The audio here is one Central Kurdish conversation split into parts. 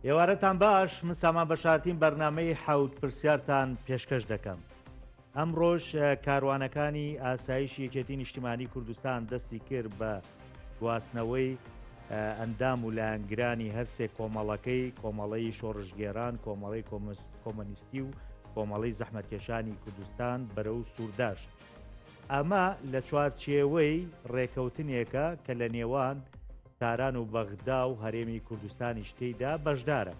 ئێوارەتان باش من سامان بەشارتیم بەرنامەی حەوت پرسیارتان پێشکەش دەکەم. ئەمڕۆش کاروانەکانی ئاسایشی یەکێتی نیشتیمانی کوردستان دەستی کرد بە گواستنەوەی ئەندام و لایەنگرانی هەرسێ کۆمەڵەکەی کۆمەڵەی شۆڕشگێران کۆمەڵی کۆمەنیستی و کۆمەڵی زەحمەتکێشانی کوردستان بەرەو سوورداشت. ئەمە لە چوارچێوەی ڕێکەوتنێکە کە لە نێوان تاران و بەغدا و هەرێمی کوردستانیش تێیدا بەشدارە.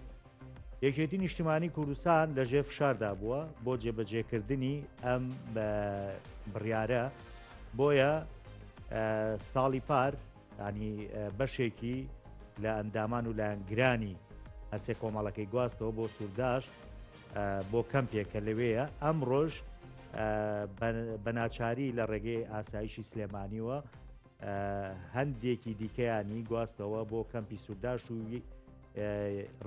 یەکێتی نیشتیمانی کوردستان لە ژێر فشاردا بووە بۆ جێبەجێکردنی ئەم بڕیارە بۆیە ساڵی پار ینی بەشێکی لە ئەندامان و لایەنگرانی هەرسێ کۆمەڵەکەی گواستەوە بۆ سورداش بۆ کەمپێک کە لەوەیە ئەم ڕۆژ بە ناچاری لە ڕێگەی ئاسایشی سلێمانیوە هەندێکی دیکەیانی گواستەوە بۆ کەمپی سورداش و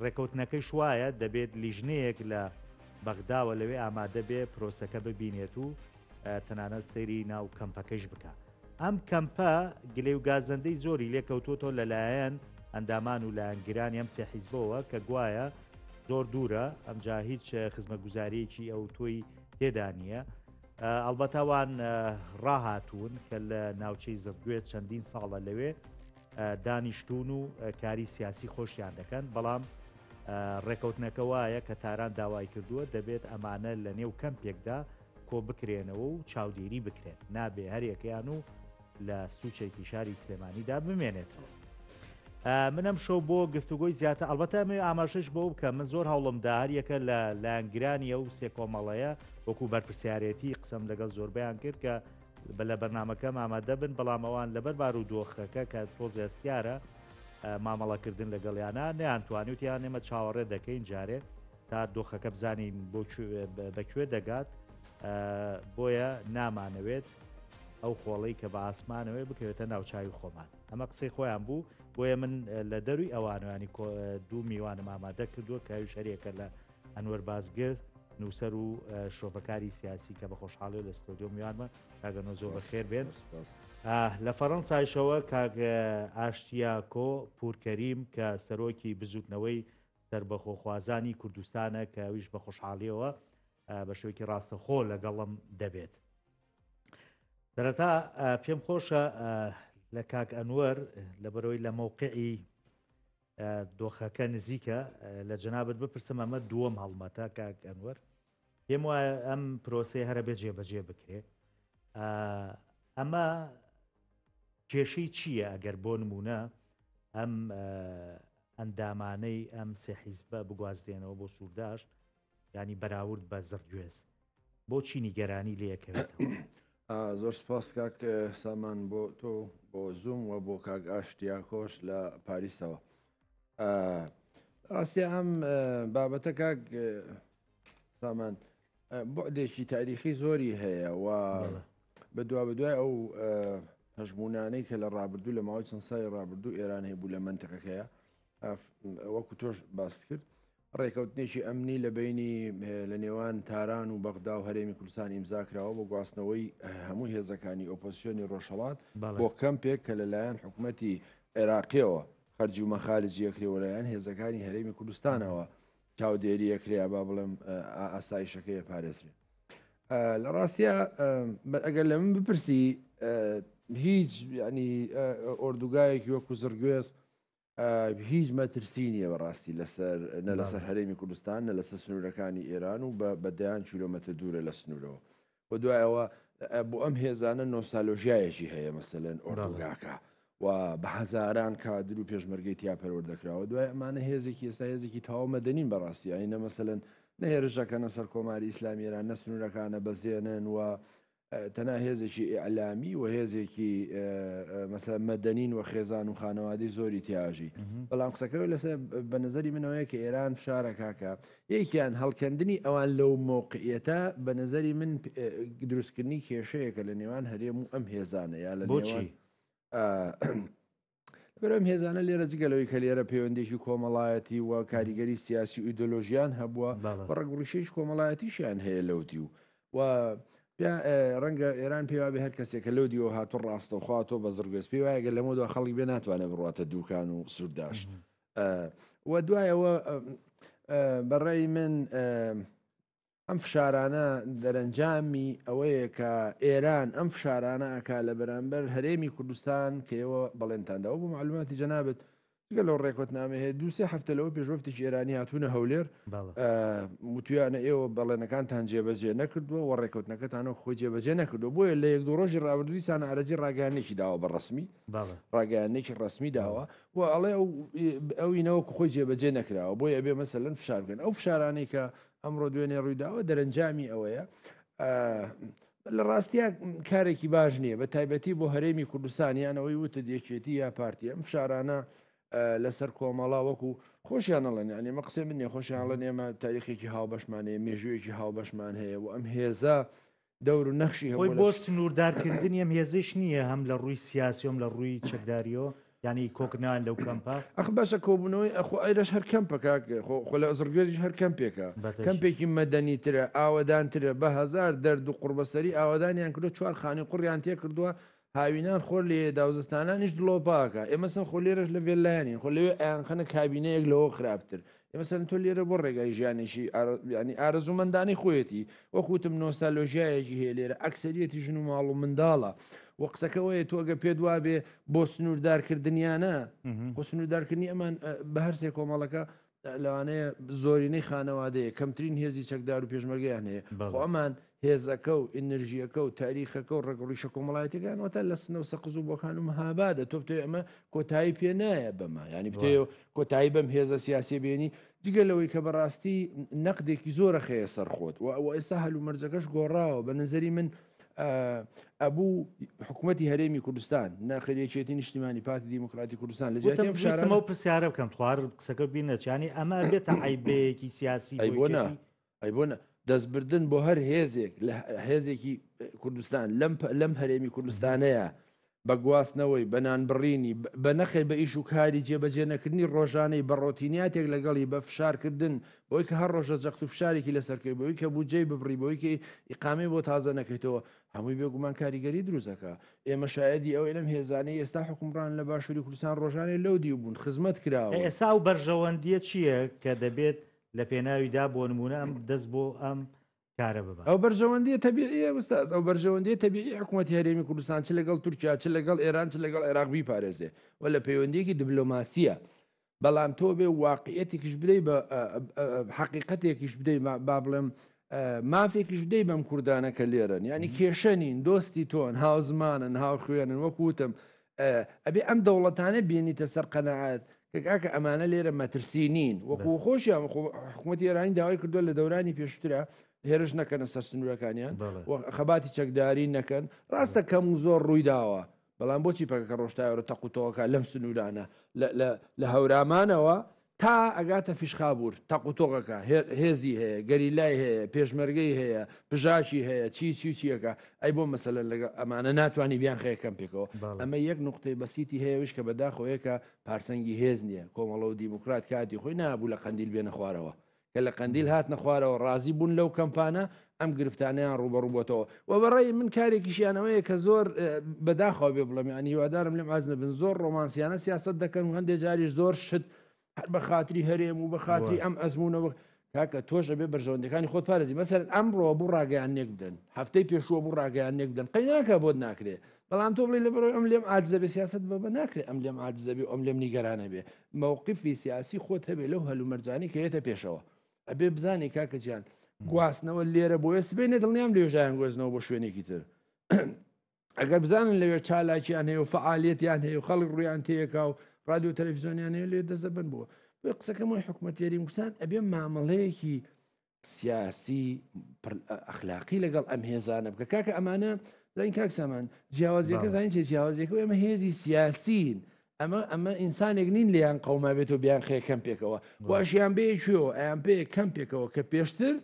ڕێکەوتنەکەیش وایە دەبێت لیژنەیەک لە بەغداوە لەوێ ئامادە بێ پرۆسەکە ببینێت و تەنانەت سەیری ناو کەمپەکەیش بکە. ئەم کەمپە گلەی و گازەندەی زۆری لێکەوتووەتەوە لەلایەن ئەندامان و لایەنگرانی ئەم سێ حیزبەوە کە گوایە زۆر دوورە ئەمجا هیچ خزمەتگوزارییەکی ئەوتۆی تێدا نییە. ئەڵبەتە ئەوان ڕاهاتوون کە لە ناوچەی زڕگوێز چەندین ساڵە لەوێ دانیشتوون و کاری سیاسی خۆشیان دەکەن، بەڵام ڕێکەوتنەکە وایە کە تاران داوای کردووە دەبێت ئەمانە لە نێو کەمپێکدا کۆبکرێنەوە و چاودێری بکرێن، نابێ هەریەکەیان و لە سوچێکی شاری سلێمانیدا بمێنێتەوە. من ئەم شەو بۆ گفتوگۆی زیاتر ئەڵبەتە ئەمەوێ ئاماژەش بەوە بکەم من زۆر هەوڵمدا هەریەکە لە لایەنگرانی ئەو سێ کۆمەڵەیە وەکو بەرپرسیارێتی قسەم لەگەڵ زۆربەیان کرد کە بە لە بەرنمەکەم ئامادە بن بەڵام ئەوان لەبەر بارودۆخەکە کە تۆزێ هەستیارە مامەڵەکردن لەگەڵیانە نەیانتوانی وتیان ئێمە چاوەڕێ دەکەین جارێ تا دۆخەکە بزانین بۆ بەکوێ دەگات بۆیە نامانەوێت ئەو خۆڵەی کە بە ئاسمانەوەی بکەوێتە ناوچوی خۆمان ئەمە قسەی خۆیان بوو بۆیە من لە دەروی ئەوانوانی دوو میوانم ئامادە کردووە کە ئەویش هەریەکە لە ئەنوەر بازگر نووسەر و شرۆڤەکاری سیاسی کە بە خۆشحاڵی لە ستۆدیۆ میوانمە کاگەنۆ زۆر بەخێر بێن لە فەڕەنسایشەوە کاک ئاشتیاکۆ پورکەریم کە سەرۆکی بزوتنەوەی سەربەخۆخوازانی کوردستانە کە ئەویش بە خۆشحاڵیەوە بە شێوەیەکی ڕاستەخۆ لەگەڵم دەبێت. سەرەتا پێم خۆشە لە کاک ئەنوەر لەبەرەوەی لە مەوقعی دۆخەکە نزیکە لە جەنابت بپرسم ئەمە دووەم هەڵمەتە کاک ئەنوەر پێم وایە ئەم پرۆسەی هەرە بێ جێبەجێ بکرێ ئەمە کێشەی چییە ئەگەر بۆ نمونە ئەم ئەندامانەی ئەم سێ حیزبە بگوازرێنەوە بۆ سوورداشت ینی بەراورد بە زڕگوێز بۆچی نیگەرانی لێکەوێتەوە؟ زۆر سپاس کاک سامان بۆ تۆ بۆ زووم و بۆ کاک ئاشتیاکۆش لە پاریسەوە ڕاستی ئەم بابەتە کاک سامان بعدێکی تاریخی زۆری هەیە و بە دوا بەدوای ئەو هەژمونانەی کە لە ڕابردوو لە ماوەی چەند ساڵی ڕابردوو ئێران هەیبوو لە منتەقەکەیە وەکو تۆش باست کرد ڕێکەوتنێکی ئەمنی لە بەینی لە نێوان تاران و بەغدا و هەرێمی کوردستان ئیمزا کراوە بۆ گواستنەوەی هەموو هێزەکانی ئۆپۆزسیۆنی ڕۆژهەڵات بۆ کەمپێک کە لەلایەن حکومەتی عێراقیەوە خەرجی و مەخارجی ئەکرێ و لەلایەن هێزەکانی هەرێمی کوردستانەوە چاودێری ئەکرێ با بڵێم ئاسایشەکەی پارێزرێ لە ڕاستە ئەگەر لە من بپرسی هیچ ینی ئۆردوگایەکی وەکو زڕگوێز هیچ مەترسی نییە بەڕاستی لەسەر نە لەسەر هەرێمی کوردستان نە لەسەر سنوورەکانی ئێران و بە دەیان کیلۆمەتر دوورە لە سنوورەوە و دوایەوە بۆ ئەم هێزانە نۆستالۆژیایەکی هەیە مەسەلەن ئۆردوگاکە و بە هەزاران کادر و پێشمەرگەی تیا پەروەردەکراوە دوای ئەمانە هێزێکی ئێستا هێزێکی تەواو مەدەنین بەڕاستی یانی نە مەسەلەن نە هێرش دەکەنە سەر کۆماری ئیسلامی ئێران نە سنوورەکانە بەزێنن و تەنها هێزێکی ئیعلامی و هێزێکی مەسەلەن مەدەنین و خێزان و خانەوادەی زۆری تیاژی بەڵام قسەکە لەسەر بە نظری منەوەیە کە ئێران فشارە کاکە یەکیان هەڵکەندنی ئەوان لەو مۆقعیەتە بە نظری من دروستکردنی کێشەیەکە لە نێوان هەرێم و ئەم هێزانە یا لە نێوان لەبەر ئەم هێزانە لێرە جگە لەوەی کە لێرە پەیوەندێکی کۆمەڵایەتی و کاریگەری سیاسی و ئیدۆلۆژیان هەبووە و ڕەگوڕیشەیش کۆمەڵایەتیشیان هەیە لەو دیو و ڕەنگە ئێران پێی وابێ هەر کەسێک کە لەو دیوە هاتوو ڕاستەوخوا تۆ بە زڕگوێز پێی وایە گەر لەمەودوا خەڵک بێ ناتوانێت بڕواتە دوکان و سورداش. و دوایەوە بەڕێی من ئەم فشارانە دەرەنجامی ئەوەیە کە ئێران ئەم فشارانە ئەکا لە بەرامبەر هەرێمی کوردستان کە ئێوە بەڵێنتان داوە بۆ معلوماتی جەنابت جگە لەو ڕێکوتنامە هەیە دووسێ هەفتە لەوە پێشوەفتێکی ئێرانی هاتوونە هەولێر وتویانە ئێوە بەڵێنەکانتان جێبەجێ نەکردووە و ڕێکوتنەکەتانەوە خۆی جێبەجێ نەکردووە بۆیە لە یەک دوو ڕۆژی ڕابردووی سانە ئارەجی ڕاگەیانێکی داوە بە ڕسمی ڕاگەیانێکی ڕسمی داوە و ئەڵێ ئەو ئینەوەکو خۆی جێبەجێ نەکراوە بۆیە ئەبێ مەسەلەن فشار بکەن ئەو فشارانەی کە ئەمڕۆ دوێنێ ڕوویداوە دەرەنجامی ئەوەیە لە ڕاستیا کارێکی باش نییە بە تایبەتی بۆ هەرێمی کوردستان یانەوەی وتت یەکێتی یا پارتی ئەم فشارانە لەسەر کۆمەڵا وەکو خۆشیان ئەڵێن یعنی مە قسەی من نیە خۆشیان ئەڵێن ئێمە تاریخێکی هاوبەشمان هەیە مێژوویەکی هاوبەشمان هەیە و ئەم هێزە دەور و نەخشی هەبووە بۆ سنووردارکردنی ئەم هێزەیش نییە هەم لە ڕووی سیاسی و هەم لە ڕووی چەکداریەوە یعنی کۆکردنەوەیان لەو کەمپە. ئەخ باشە کۆبوونەوەی ئەخۆ ئەیرەش هەر کەمپە کاک خۆ خۆ لە زڕگوێزیش هەر کەمپێکە کەمپێکی مەدەنیترە ئاوەدانترە بە هەزار دەرد و قوڕبەسەری ئاوەدانیان کردووە چوار خانی قوڕیان تێکردووە هاوینان خۆر لێیەدا و زستانانیش دڵۆپاکە ئێ مەسەن خۆ لێرەش لە ڤێلایانین خۆ لەوێ ئەیانخەنە کابینەیەک لەوە خراپتر ئێ مەسەن تۆ لێرە بۆ ڕێگای ژیانێکی ینی ئارەزوومەندانەی خۆیەتی وەک وتم نۆستالۆژیایەکی هەیە لێرە ئەکسەریەتی ژن و ماڵ و منداڵە و قسەکە وەیە تۆ ئەگە پێت وابێ بۆ سنووردارکردنیانە خۆ سنووردارکردنی ئەمان بە هەرسێ کۆمەڵەکە لەوانەیە زۆرینەی خانەوادەیە کەمترین هێزی چەکدار و پێشمەرگەیان هەیە خۆ ئەمان هێزەکە و ئینرژیەکە و تاریخەکە و ڕەگوڕیشە کۆمەڵایەتەکان واتە لە سنە و سەقز و بۆکان و مهابادە تۆ بتەوێ ئەمە کۆتایی پێ نایە بەمە ینی بتێ کۆتایی بەم هێزە سیاسی بێنی جگە لەوەی کە بەڕاستی نەقدێکی زۆرە خەیە سەر خۆت و ئەوە ئێستا هەلومەرجەکەش گۆڕاوە بە نظری من ئەبوو حکوومەتی هەرێمی کوردستان ناخر یەکێتی نیشتیمانی پارتی دیموکراتی کوردستان لە جیاتی ئەم فشارانە ئەو پرسیارە بکەم توار قسەکە بیر نەچانی ئەمە بێتە عیبەیەکی سیاسی ئەی بۆ نا ئەی بۆ نا دەستبردن بۆ هەر هێزێک لە هێزێکی کوردستان لەم لەم هەرێمی کوردستانەیە بە گواستنەوەی، بە نانبڕینی، بە نەخێر بە ئیش و کاری جێبەجێ نەکردنی ڕۆژانەی، بە ڕۆتینیاتێک لەگەڵی، بە فشارکردن، بەوەی کە هەر ڕۆژە جەخت و فشارێکی لەسەر کەی، بەوەی کە بودجەی ببڕی، بەوەی کە ئیقامەی بۆ تازە نەکەیتەوە، هەمووی بێگومان کاریگەری دروست ئەکا. ئێمە شایەدی ئەوەین ئەم هێزانەی ئێستا حوکمڕانن لە باشووری کوردستان ڕۆژانێ لەو دیو بوون، خزمەت کراون. ئێستا ئەو بەرژەوەندییە چییە کە دەبێت لە پێناویدا بۆ نموونە ئەم دەست بۆ ئەم کارە ببات. ئەو بەرژەوەندیە تەبیعیە ئوستاز، ئەو بەرژەوەندیە تەبیعی حکوومەتی هەرێمی کوردستان چ لەگەڵ تورکیا چ لەگەڵ ئێران چ لەگەڵ عێراق بیپارێزێ و لە پەیوەندیەکی دبلۆماسیە بەڵام تۆ بێ واقعیەتێکیش بدەی بە حەقیقەتێکیش بدەی با بڵێم مافێکیش بدەی بەم کوردانە کە لێرەن یعنی کێشە نین دۆستی تۆن هاوزمانن هاوخوێنن وەکو وتم ئەبێ ئەم دەوڵەتانە بێنیتە سەر قەنەعات کە کاکە ئەمانە لێرە مەترسی نین وەکو خۆشیان حکوومەتی ئێرانی داوای کردووە لە دەورانی پێشترا هێرش نەکەنە سەر سنوورەکانیان خەباتی چەکداری نەکەن ڕاستە کەم و زۆر ڕووی داوە بەڵام بۆچی پەکەکە ڕۆشتایەوە تەقوتۆکە لەم سنوورانە لە هەورامانەوە تا ئەگاتە فیشخابوور تەقوتۆقەکە هێزی هەیە، گەریلای هەیە، پێشمەرگەی هەیە، پژاکی هەیە، چی چی و چیەکە، ئەی بۆ مەسەلەن لەگەڵ ئەمانە ناتوانی بیانخەیە کەمپێکەوە؟ ئەمە یەک نوقتەی بەسیتی هەیە ئەویش کە بەداخەوەیە کە پارسەنگی هێز نییە، کۆمەڵە و دیموکرات کاتی خۆی نابوو لە قەندیل بێنە خوارەوە، کە لە قەندیل هاتنە خوارەوە ڕازی بوون لەو کەمپانە ئەم گرفتانەیان ڕووبەڕوو بۆتەوە و بەڕای من کارێکیشیان ئەوەیە کە زۆر بەداخەوە بێ بڵێم یانی هیوادارم لێم عاجز نەبن زۆر ڕۆمانسیانە سیاسەت دەکەن و هەندێک جاریش زۆر شت هەر بە خاتری هەرێم و بە خاتری ئەم ئەزموونەوە کاکە تۆش ئەبێ بەرژەوەندەکانی خۆت پارێزی مەسەلەن ئەمڕۆ بوو ڕاگەیاندنێک بدەن هەفتەی پێشووە بوو ڕاگەیاندنێک بدەن قەیناکە بۆت ناکرێ بەڵام تۆ بڵێ لەبەرەوەی ئەم لێم عاجزە بێ سیاسەت بە بە ناکرێ ئەم لێم عاجزە بێ و ئەم لێم نیگەرانە بێ مەوقفی سیاسی خۆت هەبێ لەو هەلومەرجانەی کە یەتە پێشەوە ئەبێ بزانانی کاکە گیان گواستنەوە لێرە بۆیە سبەینێ دڵنیام لێژایان گۆزنەوە بۆ شوێنێکی تر ئەگەر بزانن لەوێ چالاکیان هەیە و فعالیەتیان هەیە و خەڵک ڕویان تێکا و رادیو تەلەفزیۆنیان هەیە لێ دەزەبن بووە بۆ قسەکەم وای حکوومەت هەرێمی کوردستان ئەبێ مامەڵەیەکی سیاسی ئەخلاقی لەگەڵ ئەم هێزانە بکە کاکە ئەمانە زین کاک سامان جیاوازیەکە زانین چێ جیاوازیەکە ئێمە هێزی سیاسین ئەمە ئەمە ئینسانێک نین لیان قەوما بێت و بیان خێ کەم پێکەوە واشیان بێ کوێەوە ئەیان پێ کەم پێکەوە کە پێشتر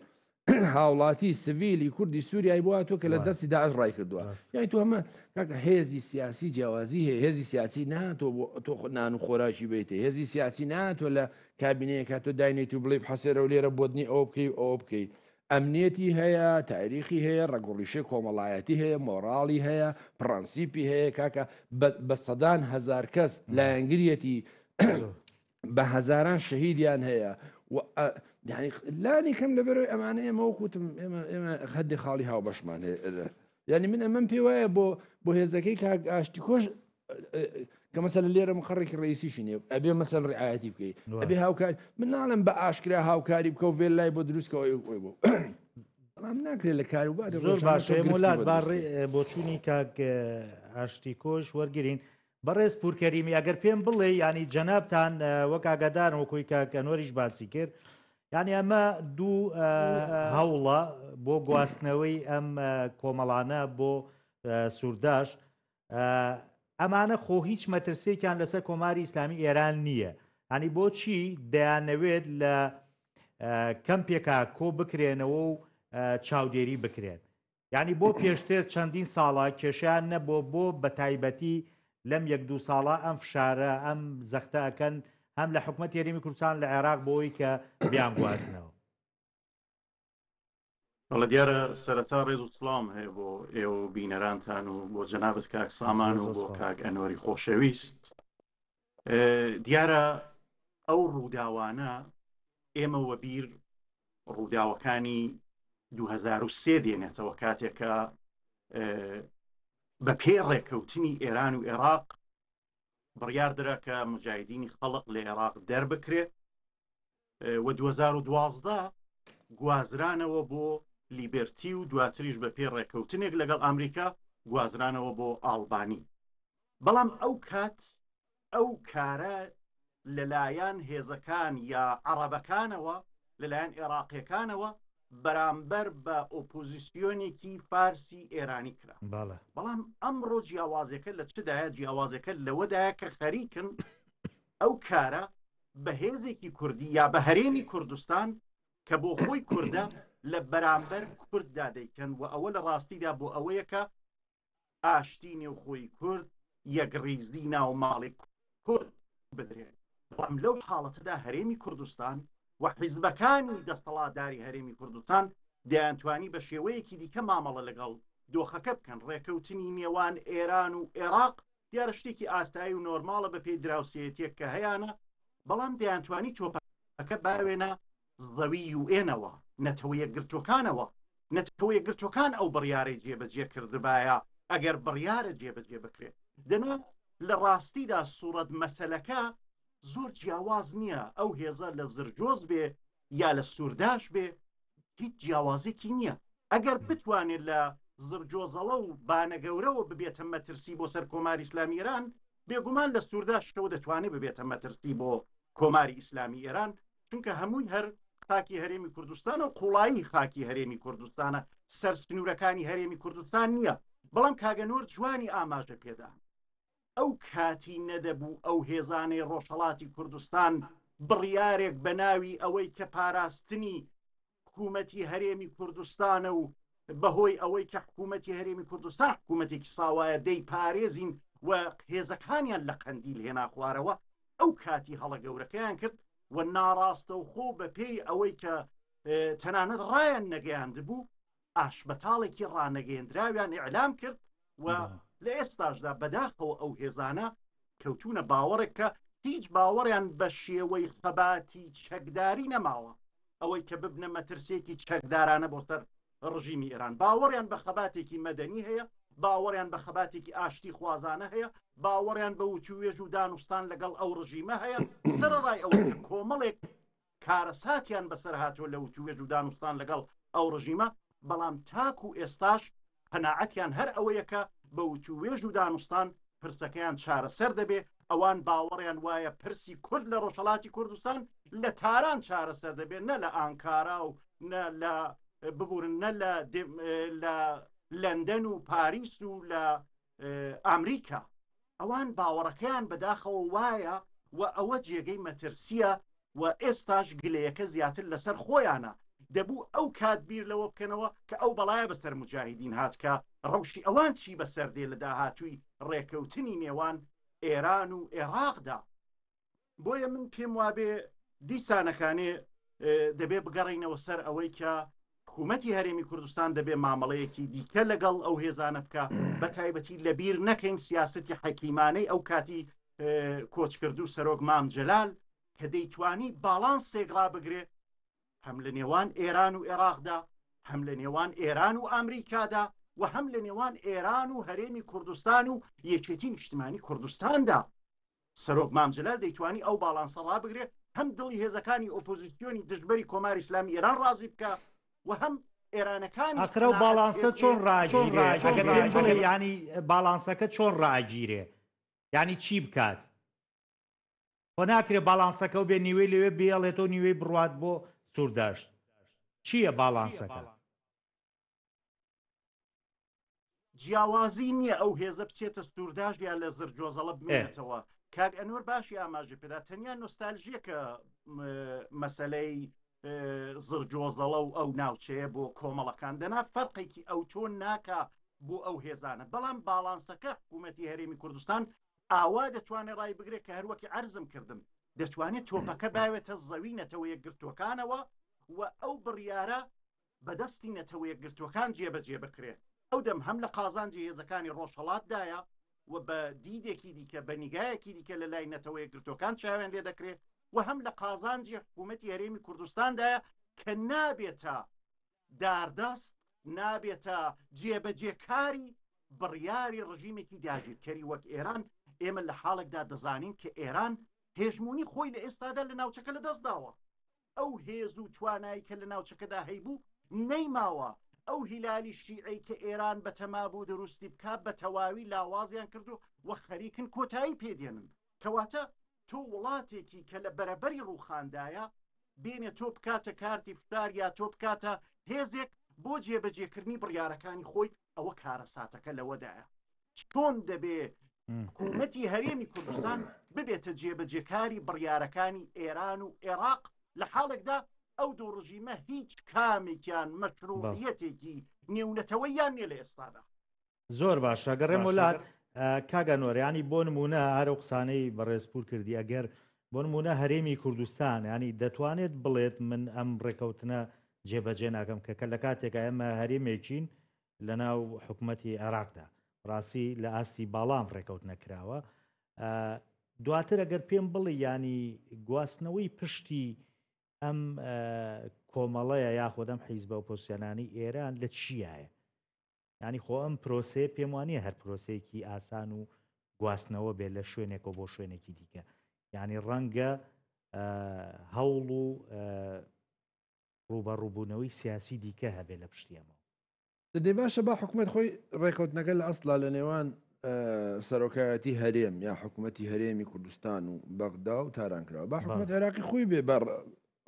هاوڵاتی سڤیلی کوردی سووریای بۆ تۆ کە لە دەستی داعش ڕای کردووە یانی تۆ ئەمە کاکە هێزی سیاسی جیاوازی هەیە هێزی سیاسی ناتۆ بۆ تۆ نان و خۆراکی بیتێ هێزی سیاسی ناتۆ لە کابینەیەکە تۆ داینێت و بڵێ حەسێرە و لێرە بۆدنی ئەوە بکەی و ئەوە بکەی ئەمنیەتی هەیە تاریخی هەیە ڕەگوڕیشەی کۆمەڵایەتی هەیە مۆراڵی هەیە پڕەنسیپی هەیە کاکە بە سەدان هەزار کەس لایەنگریەتی. بە هەزاران شەهیدیان هەیە و یعنی لانی کەم لەبەرەوەی ئەمانە ئێمە وەکوتم ئێمە ئێمە هەندێک خاڵی هاوبەشمان هەیە یعنی من ئەمەم پێ وایە بۆ بۆ هێزەکەی کاک ئاشتی کۆش کە مەسەل لێرە مقڕێکی ڕئیسیشی نیە ئەبێ مەسەل ڕعاەتی بکەی ئەبێ هاوکار من ناڵم بە ئاشکرا هاوکاری بکە و ڤێل لای بۆ دروستکەوە ئەوی بۆ بەڵام ناکرێت لە کاروباری زۆر باشە مولات بۆچوونی کاک ئاشتی کۆش وەرگین بەڕێز پوورکەریمی ئەگەر پێم بڵێ ینی جەنابتان وەک ئاگادارن وەکوی کاک ئەنوەریش باسی کرد یعنی ئەمە دوو هەوڵە بۆ گواستنەوەی ئەم کۆمەڵانە بۆ سوورداش ئەمانە خۆ هیچ مەترسێکیان لەسەر کۆماری ئیسلامی ئێران نییە ئەنی بۆچی دەیانەوێت لە کەمپێکا کۆ بکرێنەوە و چاودێری بکرێن یانی بۆ پێشتر چەندین ساڵە کێشەیان نەبووە بۆ بەتایبەتی لەم یەک دوو ساڵە ئەم فشارە ئەم زەختە ئەکەن هەم لە حکومەتی هەرێمی کوردستان لە عێراق بۆ ئەوەی کە بیانگوازنەوە؟ بەڵێ دیارە سەرەتا ڕێز و سڵاوم هەیە بۆ ئێوە و بینەرانتان و بۆ جەنابت کاک سامان و بۆ کاک ئەنوەری خۆشەویست. دیارە ئەو ڕووداوانە ئێمە وەبیر ڕووداوەکانی 2003 دێنێتەوە کاتێک کە بە پێی ڕێکەوتنی ئێران و عێراق بڕیار درا کە مجاهدینی خەڵق لە عێراق دەربکرێت و 2012 گوازرانەوە بۆ لیبرتی و دواتریش بە پێی ڕێکەوتنێک لەگەڵ ئەمریکا گوازرانەوە بۆ ئاڵبانی بەڵام ئەو کات ئەو کارە لەلایەن هێزەکان یا عەڕەبەکانەوە، لەلایەن ئێڕاقیەکانەوە بەرامبەر بە ئۆپۆزیسیۆنێکی فارسی ئێرانی کرا. بەڵام ئەمڕۆ جیاوازیەکە لە چدایە؟ جیاوازیەکە لەوەدایە کە خەریکن ئەو کارە بە هێزێکی کوردی یا بە هەرێمی کوردستان کە بۆ خۆی کوردە لە بەرامبەر کورددا دەیکەن و ئەوە لە ڕاستیدا بۆ ئەوەیە کە ئاشتی نێوخۆی کورد، یەکڕیزی ناو ماڵی کورد بدرێت، بەڵام لەو حاڵەتەدا هەرێمی کوردستان و حیزبەکانی دەستەڵاتداری هەرێمی کوردستان دەیانتوانی بە شێوەیەکی دیکە مامەڵە لەگەڵ دۆخەکە بکەن، ڕێکەوتنی نێوان ئێران و ئێراق دیارە شتێکی ئاستایی و نۆرماڵە بەپێی دراوسێیەتیەک کە هەیانە، بەڵام دەیانتوانی تۆپەکە باوێنە زەوی یوئێنەوە، نەتەوە یەکگرتووەکانەوە، نەتەوە یەکگرتووەکان ئەو بڕیارەی جێبەجێ کردبایە ئەگەر بڕیارە جێبەجێ بکرێت، دەنا لە ڕاستیدا سوڕەت مەسەلەکە زۆر جیاواز نییە، ئەو هێزە لە زرجۆز بێ یا لە سورداش بێ هیچ جیاوازێکی نییە، ئەگەر بتوانێت لە زرجۆزەڵە و بانەگەورەوە ببێتە مەترسی بۆ سەر کۆماری ئیسلامی ئێران، بێگومان لە سورداشەوە دەتوانێت ببێتە مەترسی بۆ کۆماری ئیسلامی ئێران، چونکە هەمووی هەر خاکی هەرێمی کوردستانە و قوڵایی خاکی هەرێمی کوردستانە، سەر سنوورەکانی هەرێمی کوردستان نییە. بەڵام کاک ئەنوەر جوانی ئاماژە پێدا، ئەو کاتی نەدەبوو ئەو هێزانەی ڕۆژهەڵاتی کوردستان بڕیارێک بە ناوی ئەوەی کە پاراستنی حکوومەتی هەرێمی کوردستانە و بەهۆی ئەوەی کە حکوومەتی هەرێمی کوردستان حکوومەتێکی ساوایە دەیپارێزین و هێزەکانیان لە قەندیل هێنا خوارەوە، ئەو کاتی هەڵە گەورەکەیان کرد و ناڕاستەوخۆ بەپێی ئەوەی کە تەنانەت ڕایان نەگەیاندبوو ئاشبەتاڵێکی ڕانەگەیەندراویان ئیعلام کرد و لە ئێستاشدا بەداخەوە ئەو هێزانە کەوتونە باوەڕێک کە هیچ باوەڕیان بە شێوەی خەباتی چەکداری نەماوە ئەوەی کە ببنە مەترسیەکی چەکدارانە بۆ سەر ڕژیمی ئێران باوەڕیان بە خەباتێکی مەدەنی هەیە باوەڕیان بە خەباتێکی ئاشتی خوازانە هەیە باوەڕیان بە وتوێژ و دانوستان لەگەڵ ئەو ڕژیمە هەیە سەرەڕای ئەوەی کە کۆمەڵێک کارەساتیان بەسەر هاتووە لە وتووێژ و دانوستان لەگەڵ ئەو ڕژیمە، بەڵام تاکو ئێستاش قەناعەتیان هەر ئەوەیە کە بە وتووێژ و دانوستان پرسەکەیان چارەسەر دەبێ، ئەوان باوەڕیان وایە پرسی کورد لە ڕۆژهەڵاتی کوردستان لە تاران چارەسەر دەبێ نە لە ئانکارا و نە لە ببورن نە لە لە لەندەن و پاریس و لە ئامریکا. ئەوان باوەڕەکەیان بەداخەوە وایە و ئەوە جێگەی مەترسییە و ئێستاش گلەیەکە زیاتر لەسەر خۆیانە، دەبوو ئەو کات بیر لەوە بکەنەوە کە ئەو بەڵایە بەسەر موجاهیدین هات کە ڕەوشی ئەوان چی بەسەر دێ لە داهاتووی ڕێکەوتنی نێوان ئێران و ئێڕاقدا. بۆیە من پێم وابێ دیسانەکانێ دەبێ بگەڕینەوە سەر ئەوەی کە حکوومەتی هەرێمی کوردستان دەبێ مامەڵەیەکی دیکە لەگەڵ ئەو هێزانە بکە بە تایبەتی لەبیر نەکەین سیاستی حەکیمانەی ئەو کاتی کۆچکردو سەرۆک مام جەلال کە کە دەیتوانی باڵانسێک ڕابگرێ هەم لە نێوان ئێران و ئێراقدا، هەم لە نێوان ئێران و ئامریکادا و هەم لە نێوان ئێران و هەرێمی کوردستان و یەکێتی نیشتمانی کوردستاندا. سەرۆک مام جەلال دەیتوانی ئەو باڵانسە ڕابگرێ، هەم دڵی هێزەکانی ئۆپۆزیسیۆنی دژبەری کۆماری ئیسلامی ئێران ڕازی بکا و هەم ئێرانەکانیش ئاخر ئەو قەناعەت باڵانسە پێ چۆن بێ ڕاگیرێ؟ ئەگەر پێم بڵێ یانی باڵانسەکە چۆن ڕائەگیرێ؟ یانی چی بکات؟ خۆ ناکرێ باڵانسەکە و بێ نیوەی لەوێ بێڵێتەوە نیوەی بڕوات بۆ سورداشت چییە باڵانسەکە؟ جیاوازی نییە ئەو هێزە بچێتە سورداش یا لە زرجۆزەڵە بمێنێتەوە کاک ئەنوەر باشی ئاماژە پێدا تەنیا نۆستالژیەکە مەسلەی زرجۆزەڵە و ئەو ناوچەیە بۆ کۆمەڵەکان دەنا فەرقێکی ئەو چۆن ناکا بۆ ئەو هێزانە بەڵام باڵانسەکە حکوومەتی هەرێمی کوردستان ئاوا دەتوانێت ڕای بگرێت کە هەروەکی عەرزم کردم دەتوانێت تۆپەکە باوێتە زەوی نەتەوە یەکگرتووەکانەوە و ئەو بڕیارە بەدەستی نەتەوە یەکگرتووەکان جێبەجێ بکرێت ئەو دەم هەم لە قازانجی هێزەکانی ڕۆژهەڵاتدایە و بە دیدێکی دیکە بە نیگایەکی دیکە لە لای نەتەوە یەکگرتووەکان چاویان لێ دەکرێت و هەم لە قازانجی حکوومەتی هەرێمی کوردستاندایە کە نابێتە داردەست نابێتە جێبەجێکاری بڕیاری ڕژیمێکی داگیرکەری وەک ئێران، ئێمە لە حاڵێکدا دەزانین کە ئێران هێژموونی خۆی لە ئێستادا لە ناوچەکە لە دەست داوە. ئەو هێز و توانای کە لە ناوچەکەدا هەیبوو نەیماوە. ئەو هیلالی شیعەی کە ئێران بەتەما بوو دروستی بکا بە تەواوی لاوازیان کردو و خەریکن کۆتایی پێ دێنن. کەواتە تۆ وڵاتێکی کە لە بەرەبەری ڕووخاندایە بێنێ تۆ بکاتە کارتی فشار یا تۆ بکاتە هێزێک بۆ جێبەجێکردنی بڕیارەکانی خۆی ئەوە کارەساتەکە لەوەدایە چۆن دەبێ حکوومەتی هەرێمی کوردستان ببێتە جێبەجێکاری بڕیارەکانی ئێران و عێراق لە حاڵێکدا ئەو دوو ڕژیمە هیچ کامێکیان مەشروعیەتێکی نێونەتەوەیان نیە لە ئێستادا. زۆر باشە گەڕێمەوە لات کاک ئەنوەر ینی بۆ نمونە هەر ئەو قسانەی بەڕێز پور کردی ئەگەر بۆ نمونە هەرێمی کوردستان ینی دەتوانێت بڵێت من ئەم ڕێکەوتنە جێبەجێ ناکەم کە کە لە کاتێکا ئێمە هەرێمێکین لە ناو حکوومەتی عێراقدا ڕاستی لە ئاستی باڵام ڕێکەوت نەکراوە دواتر ئەگەر پێم بڵێ ینی گواستنەوەی پشتی ئەم کۆمەڵەیە یاخود ئەم حیزبە ئۆپۆزسیۆنانەی ئێران لە چیایە یانی خۆ ئەم پرۆسەیە پێم وانییە هەر پرۆسەیەکی ئاسان و گواستنەوە بێت لە شوێنێکەوە بۆ شوێنێکی دیکە یانی ڕەنگە هەوڵ و ڕووبەڕووبوونەوەی سیاسی دیکە هەبێت لە پشتی ئەمەوە. دەی باشە با حکومەت خۆی ڕێکەوتنەکە لە ئەسڵا لە نێوان سەرۆکایەتی هەرێم یا حکوومەتی هەرێمی کوردستان و بەغدا و تاران کراوە با حکوومەت عێراقی خۆی بێ بە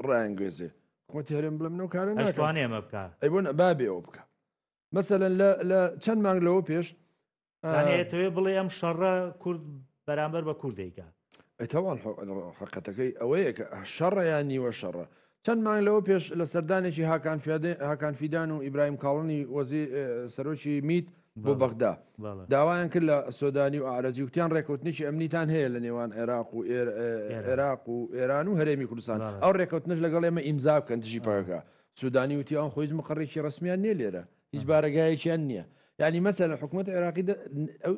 ڕایانگوێزێ حکوومەتی هەرێم بڵێ منەوە کارە ناکەم. ئەشتوانێ ئەمە بکا. ئەی بۆ با بێ ئەوە بکا. مەسەلەن لە لە چەند مانگ لەوە پێش یانی ئەتەوێ بڵێ ئەم شەڕە کورد بەرامبەر بە کورد دەیکا. ئەی تەوان حەقەتەکەی ئەوەیە کە شەڕە یان نیوە شەڕە. چەند مانگ لەوە پێش لە سەردانێکی هاکان هاکان فیدان و ئیبراهیم کاڵنی وەزیر سەرۆکی میت بۆ بەغدا داوایان کرد لە سۆدانی و ئارەجی وتیان ڕێکەوتنێکی ئەمنیتان هەیە لە نێوان عێراق و عێراق و ئێران و هەرێمی کوردستان ئەو ڕێکەوتنش لەگەڵ ئێمە ئیمزا بکەن دژی پەکەکە سودانی وتی ئەوان خۆ هیچ مقەڕێکی ڕەسمیان نییە لێرە هیچ بارەگایەکیان نییە یعنی مەسەلەن حکوومەت عێراقی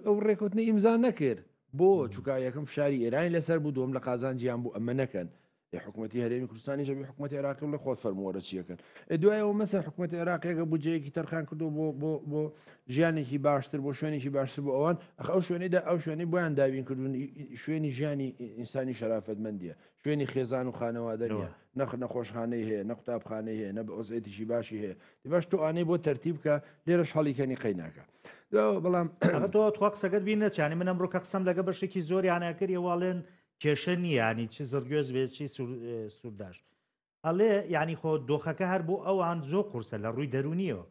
ئەو ڕێکوتنە ئیمزا نەکرد بۆ چووکە یەکەم فشاری ئێرانی لەسەر بوو دوم لە قازانجیان بوو ئەمە نەکەن حکوومەتی هەرێمی کوردستانی ژەبی حکوومەت عێراقی لە خۆت فەرمووەرە چیەکەن دوایەوە مەسەر حکوومەت عێراقیەکە بودجەیەکی تەرخان کردو بۆ بۆ بۆ ژیانێکی باشتر بۆ شوێنێکی باشتر بۆ ئەوان ئەخ ئەو شوێنەدا ئەو شوێنەی بۆیان دابین کردوون شوێنی ژیانی ئینسانی شەرافەتمەندیە شوێنی خێزان و خانەوادە نیە نە نەخۆشخانەی هەیە نە قوتابخانەی هەیە نە وەزعیەتێکی باشی هەیە دی باش تۆ ئانەی بۆ تەرتیب بکە لێرەش هەڵیکەنی قەیناکە دواوە بەڵام ئەخە تۆ تخوا قسەکەت بیر نەچێ من ئەمڕۆ کە قسەم لەگە بەشێکی زۆریانە کرد ئێوە ئەڵێن کێشە نییە ینی چ زڕگوێز بێت چی سوورداش ئەڵێ یعنی خۆ دۆخەکە هەر بۆ ئەوان زۆر قورسە لە ڕووی دەرونیەوە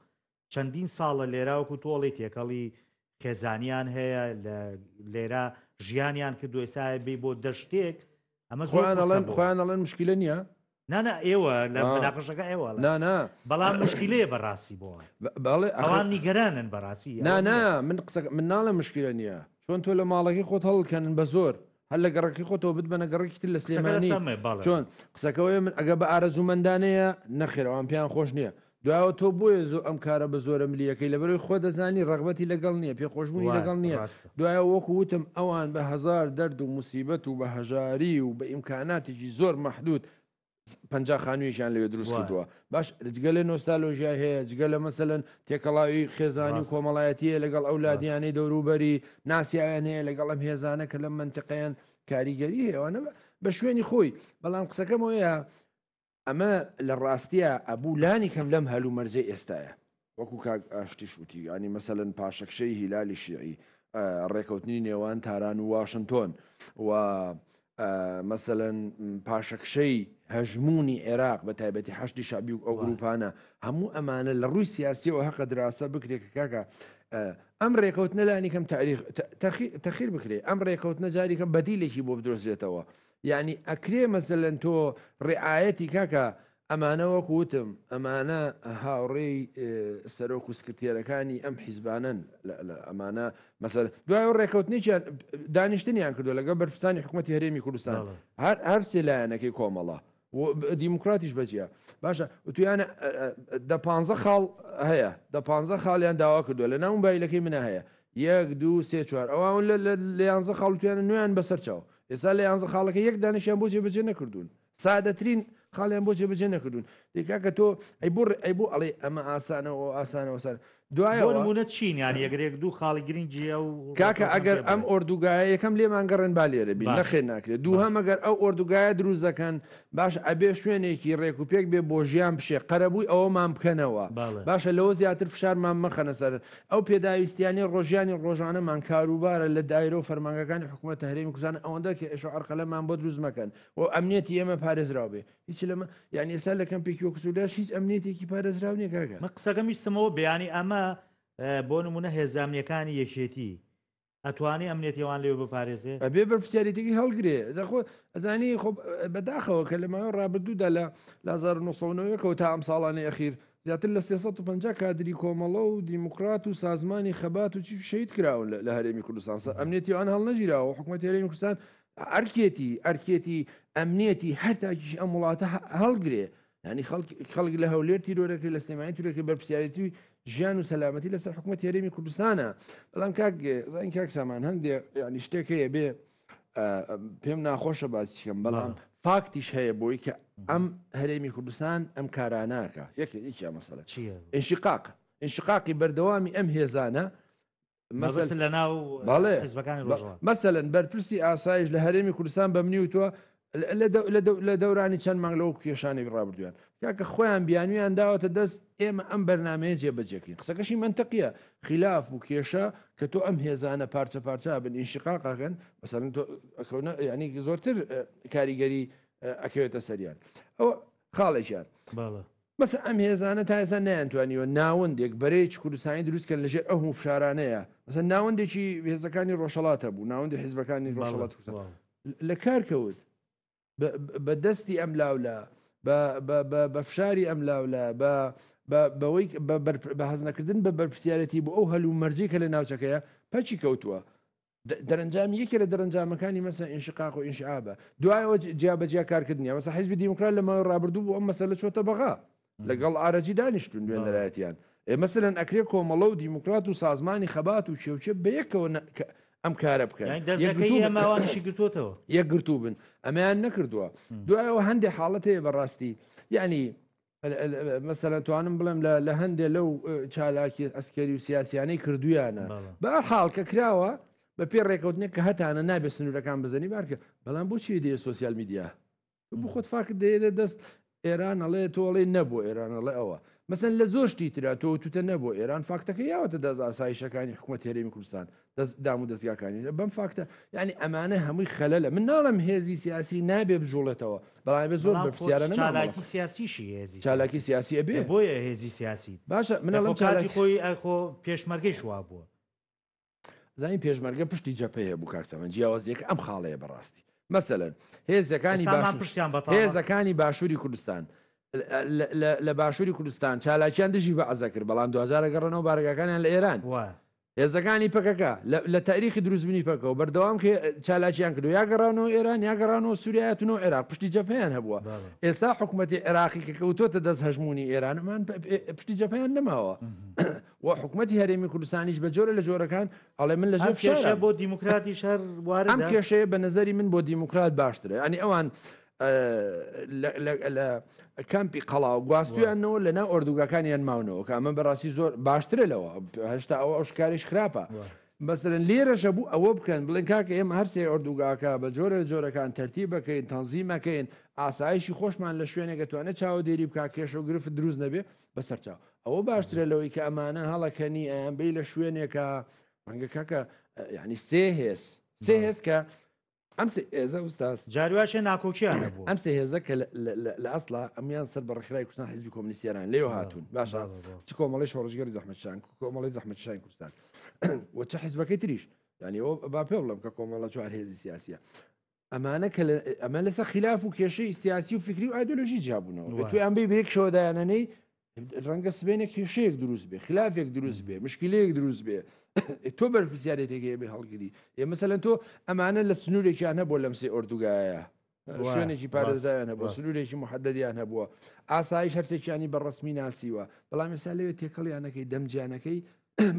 چەندین ساڵە لێرە وەکو تۆڵی تێکەڵی خێزانیان هەیە لە لێرە ژیانیان کردو ئێستا بێ بۆ دەشتێک ئەمە زۆر خۆیان قورسە ئەڵێن بۆ خۆیان ئەڵێن مشکلە نییە نا نا ئێوە لە آه. مناقشەکە ئێوە ئەڵێن. نا نا بەڵام مشکلەیە بەڕاستی بۆ ئەوان. بەڵێ ئەخر ئەوان نیگەرانن بەڕاستی نا ئەوە نا نییە. من قسە من ناڵێم مشکلە نییە چۆن تۆ لە ماڵەکەی خۆت هەڵکەنن بە زۆر هەر لە گەڕەکەی خۆتەوە بتبەنە گەڕەکی تر لە قسەکە سلێمانی لەسەر مێ، بەڵێ. چۆن قسەکەوەیە من ئەگە بە ئارەزوومەندانەیە نەخێر ئەوان پێیان خۆش نییە. دوایەوە تۆ بۆیە زۆ ئەم کارە بە زۆرە ملیەکەی لەبەرەوەی خۆ دەزانی ڕەغبەتی لەگەڵ نییە پێخۆشبوونی لەگەڵ نییە دوایەوە وەکو وتم ئەوان بە هەزار دەرد و موسیبەت و بە هەژاری و بە ئیمکاناتێکی زۆر مەحدود 50 خانوویەکیان لەوێ دروست کردووە باش جگە لە نۆستالۆژیای هەیە جگە لە مەسەلەن تێکەڵاوی خێزانی و کۆمەڵایەتیە لەگەڵ ئەو لادیانەی دەوروبەری ناسیاویان هەیە لەگەڵ ئەم هێزانە کە لەم منتیقەیان کاریگەری هەیە ئەوانە بە شوێنی خۆی بەڵام قسەکەم ئەوەیە ئەمە لە ڕاستیا ئەبوو لانی کەم لەم هەلومەرجەی ئێستایا وەکو کاک ئاشتیش وتی یانی مەسەلەن پاشەکشەی هیلالی شیعی ڕێکەوتنی نێوان تاران و واشنتۆن و مەسەلەن پاشەکشەی هەژمونی عێراق بە تایبەتی حەشدی شەعبی و ئەو گروپانە هەموو ئەمانە لە ڕووی سیاسیەوە هەقە دراسە بکرێت کە کاکە ئەم ڕێکەوتنە لانی کەم تاریخ تەخیر بکرێ ئەم ڕێکەوتنە جاریکەم بەدیلێکی بۆ بدرۆزرێتەوە یانی ئەکرێ مەسەلەن تۆ ڕعایەتی کاکە ئەمانە وەک وتم ئەمانە هاوڕێی سەرۆک و سکرتێرەکانی ئەم حیزبانن ئەمانە مەسەر دوای ڕێکەوتنێکیان دانیشتنیان کردو لەگەڵ بەرپرسانی حکوومەتی هەرێمی کوردستان هەر هەر سێ لایەنەکەی کۆمەڵە دیموکراتیش بەجیا باشە وتویانە دە پ خاڵ هەیە دە پ خاڵیان داوا کردووە لە ناو بایلەکەی منە هەیە یەک دوو سێ چوار ئەوان لە یانزە خاڵ تویانە نوێیان بەسەر چاو ئێستا لە یانزە خاڵەکە یەک دانیشیان بۆ جێبەجێ نەکردوون سادەترین خاڵیان بۆ جێبەجێ نەکردوون دەی کاکە تۆ ئەی بۆ ئەی بۆ ئەڵێ ئەمە ئاسانە و ئاسانە وسان دوایەوە نمونە چین یان یەگرێک دوو خاڵی گرنگی ئەو کاکە ئەگەر ئەم ئۆردوگایە یەکەم لێمان گەڕێن با لێرە بین نەخێر ناکرێت دووهەم ئەگەر ئەو ئۆردوگایە دروست دەکەن باش ئەبێ شوێنێکی ڕێک و پێک بێ بۆ ژیان بشێ قەرەبووی ئەوەمان بکەنەوە باشە لەوە زیاتر فشارمان مەخەنە سەر ئەو پێداویستیانەی ڕۆژیانی ڕۆژانەمان کاروبارە لە دایرە و فەرمانگەکانی حکوومەتە هەرێمی کوردستان ئەوەندە کە ئێش و عەرقەلەمان بۆ دروست مەکەن و ئەمنیەتی ئێمە پارێزراو بێ هیچ لەمە یعنی ئێستا لە کەمپێکی وەک سووداش هیچ ئەمنیەتێکی پارێزراو نییە کاکە. من قسەکەم ویستمەوە بەیانی ئەمە بۆ نمونە هێزامنیەکانی یەکێتی ئەتوانێ ئەمنیەتی ئەوان لێ بپارێزێ؟ ئەبێ بەرپرسیارێتیەکەی هەڵگرێ. دەخۆ ئەزانی خۆ بەداخەوە کە لە ماوەی ڕابردوودا لە 1990ەوە تا ئەم ساڵانەی ئەخیر زیاتر لە 350 کادری کۆمەڵە و دیموکرات و سازمانی خەبات و چی شەهید کراون لە هەرێمی کوردستان سە ئەمنیەتی ئەوان هەڵنەگیراوە حکوومەتی هەرێمی کوردستان ئەرکێتی ئەرکێتی ئەمنیەتی هەر تاکیش ئەم وڵاتە هەڵگرێ یانی خەڵک خەڵک لە هەولێر تیرۆرەکرێت لە سلێمانی تیرۆرەکرێت بەرپرسیارێتی ژیان و سەلامەتی لەسەر حکوومەت هەرێمی کوردستانە بەڵام کاک زین کاک سامان هەندێک ینی شتێک هەیە بێ پێم ناخۆشە باسیکەم بەڵام فاکتیش هەیە بۆی کە ئەم هەرێمی کوردستان ئەم کاراناکە یەکێ یەکیا مەسەلە چییە ئینشقاق ئینشقاقی بەردەوامی ئەم هێزانە مەبەست لە ناو بەڵێ حزبەکانی ڕۆژهەڵات مەسەلەن بەرپرسی ئاسایش لە هەرێمی کوردستان بە منی وتووە لە دەورانی چەند مانگ لەو کێشانەی ڕابردویان کاکە خۆیان بیانویان داوەتە دەست ئێمە ئەم بەرنمەیە جێبەجێکەین قسەکەشی منتەقیە خلاف و کێشە کە تۆ ئەم هێزانە پارچە پارچە بن ئینشقاقەکەن مەسەلەن تۆ ئەکەونە ینی زۆرتر کاریگەری ئەکەوێتە سەریان ئەوە خاڵێکیان مەسە ئەم هێزانە تا ئێستا نەیانتوانیوە ناوەندێک بەرەیەکی کوردستانی دروست کەن لەژێر ئەو هەموو فشارانەیە مەسە ناوەندێکی هێزەکانی ڕۆژهەڵات هەبوو ناوەندی حیزبەکانی ڕۆژهەڵات کوردستان لە کار کەوت بە دەستی ئەم لاولا بە فشاری ئەم لاولا بەوەی بە هەزنەکردن بە بەرپسیارەتی بۆ ئەو هەلو مەرجی کە لە ناوچەکەیە پەکی کەوتووە دەرەنجامی یەکێ لە دەرەنجامەکانی مەسە ئینشقاق و ئینشعابە دوایەوە جیا بە جیا کارکردنیە مەسە حیزبی دیموکرات لە ماوەی ڕابردوو بۆ ئەم مەسەلە چۆتە بەغا لەگەڵ ئارەجی دانیشتون نوێنەرایەتیان ئێ مەسەلەن ئەکرێ کۆمەڵە و دیموکرات و سازمانی خەبات و چێوچێ بەیەکەوە ئەم کارە بکەن گرتوتەوە یەکگرتوو بن ئەمەیان نەکردووە دوایەوە هەندێک حاڵەت هەیە بەڕاستی یعنی مەسەلەن توانم بڵێم لە هەندێ لەو چالاکی ئەسکەری و سیاسیانەی کردویانە بە حاڵ کە کراوە بە پێ ڕێکەوتنێک کە هەتانە نابێت سنوورەکان بزنی بارکە بەڵام بۆچی دێ سوسیال میدیا بۆ خۆت فاکت دەیەێ دەست ئێران ئەڵێ تۆڵێ نەبوو ئێران ئەڵێ ئەوە مەسەن لە زۆر شتی ترا تۆ توتە نەبوو ئێران فاکتەکە یاوەتە دەست ئاسایشەکانی حکوومەت هەرێمی کوردستان دەست دام و دەستگاکانی بەم فاکتە یعنی ئەمانە هەمووی خەلەلە من ناڵم هێزی سیاسی نابێ بجوڵێتەوە بەڵام بێ زۆر بەرپرسیارە چالاکی سیاسیشی هێزی چالاکی سیاسی ئەبێ بۆیە هێزی سیاسی باشە من ئەڵێم چالاکی خۆی ئەخۆ پێشمەرگەیش وا بووە زانین پێشمەرگە پشتی جەپەیە بوو کاک سامان جیاوازیەکە ئەم خاڵەیە بەڕاستی مەسەلەن هێزەکانی هێزەکانی باشووری کوردستان لە باشووری کوردستان چالاکیان دژی بە عزە کرد بەڵام دوجارە گەڕنەوە بارگاکانیان لە ئێران. هێزەکانی پەکەکە لە تاریخی دروستبوونی پەکەوە بەردەوام کە چالاکیان کردو یا گەڕانەوە ئێران یا گەڕانەوە سووریایەت و عێراق پشتی جەپیان هەبووە ئێستا حکوومەتی عێراقی کە کەوتۆتە دەست هەژمونی ئێرانمان پشتی جەپیان نەماوە و حکوومەتی هەرێمی کوردستانیش بە جۆرە لە جۆرەکان ئەڵێ من لە ژێر کێشە بۆ دیموکراتی شەر ئەم کێشەیە بە نظری من بۆ دیموکرات باشترە ینی ئەوان لە کەمپی قەڵا و گواستویانەوە لە ناو ئۆردوگاکانیان ماونەوە کە ئەمە بەڕاستی زۆر باشترە لەوە هەشتا ئەوە ئەو شکاریش خراپە مەسەرەن لێرەشە بوو ئەوە بکەن بڵێن کاکە ئێمە هەرسێ ئۆردوگاکە بە جۆرە جۆرەکان تەرتی بکەین تەنزیمەکەین ئاسایشی خۆشمان لە شوێنێکە توانێت چاودێری بک کێشە و گرفت دروست نەبێ بەسەرچاو ئەوە باشترە لەوەی کە ئەمانە هەڵەکەنی ئەیان بی لە شوێنێکە ڕەنگە کاکە ینی سێ هێز سێ هێز کە ئەم سێ هێزە ئوستاز جارواشە ناکۆکیان هەبوو ئەم سێ هێزە کە لە ئەسڵا ئەمیان سەر بە ڕێکخراوی کوردستان حیزبی کۆمۆنیستی ئێران لێوە هاتوون باشە چ کۆمەڵی شۆڕشگەری زەحمەتکێشان کۆمەڵی زەحمەتکێشانی کوردستان و چ حیزبەکەی تریش یعنی ئەو با پێ بڵێم کە کۆمەڵە چوار هێزی سیاسیە ئەمانە کە ئەمە لەسەر خلاف و کێشەی سیاسی و فکری و ئایدۆلۆژی جیابوونەوە تویان بێ بەیەکەوە دایانەنەی ڕەنگە سبێنێک کێشەیەک دروست بێ خلافێک دروست بێ مشکلەیەک دروست بێ تۆ بەرپرسیارێتێک هەیە بێ هەڵگری ئێ مەسەلەن تۆ ئەمانە لە سنوورێکیان هەبوو لەم سێ ئۆردوگایە شوێنێکی پارێزایان هەبوو سنوورێکی محددیان هەبووە ئاسایش هەرسێکیانی بە ڕسمی ناسیوە بەڵام ئێستا لەوێ تێکەڵیانەکەی دەمجیانەکەی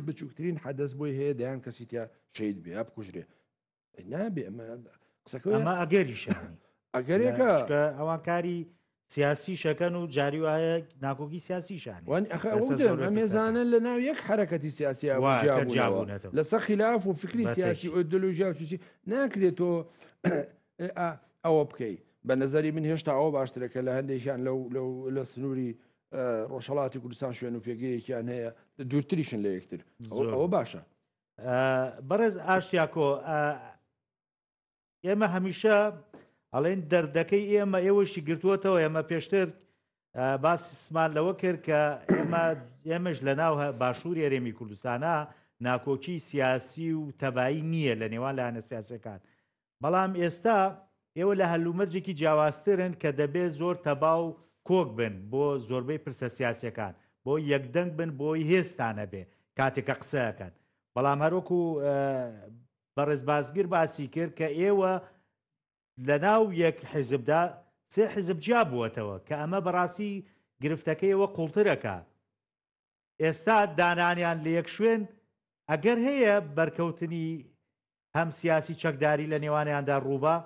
بچووکترین حەدەس بۆی هەیە دەیان کەسی تیا شەید بێ یا بکوژرێ نابێ ئەمە قسەکە ئەمە ئەگەریشە ئەگەرێکە ئەوان کاری سیاسی شەکەن و جاری وایە ناکۆکی سیاسیشان ئەمێزانە لە ناو یەک حرەکەتی سیاسی لەسەر خلاف و فکری سیاسی ئۆدۆلۆژیا و چی ناکرێت تۆ ئەوە بکەی بە نظری من هێشتا ئەوە باشترە کە لە هەندێکیان لەو لەو لە سنووری ڕۆژهڵاتی کوردستان شوێن و پێگەیەکیان هەیە دوورتریشن لە یەکتر ئەوە باشە بەڕێز ئاشتیاکۆ ئێمە هەمیشە ئەڵێن دەردەکەی ئێمە ئێوەشی گرتووەتەوە ئێمە پێشتر باسمان لەوە کرد کە ئێمە ئێمەش لە ناو باشووری هەرێمی کوردستانە ناکۆکی سیاسی و تەبایی نییە لە نێوان لایەنە سیاسەکان بەڵام ئێستا ئێوە لە هەلومەرجێکی جیاوازترن کە دەبێت زۆر تەبا و کۆک بن بۆ زۆربەی پرسە سیاسیەکان بۆ یەکدەنگ بن بۆی هێزتان هەبێ کاتێک کە قسە ئەکەن بەڵام هەروەکو بەڕێز بازگر باسی کرد کە ئێوە لە ناو یەک حیزبدا سێ حیزب جیا بووەتەوە کە ئەمە بەڕاستی گرفتەکەی ئێوە قوڵترەکە ئێستا دانانیان لە یەک شوێن ئەگەر هەیە بەرکەوتنی هەم سیاسی چەکداری لە نێوانیاندا ڕووبا؟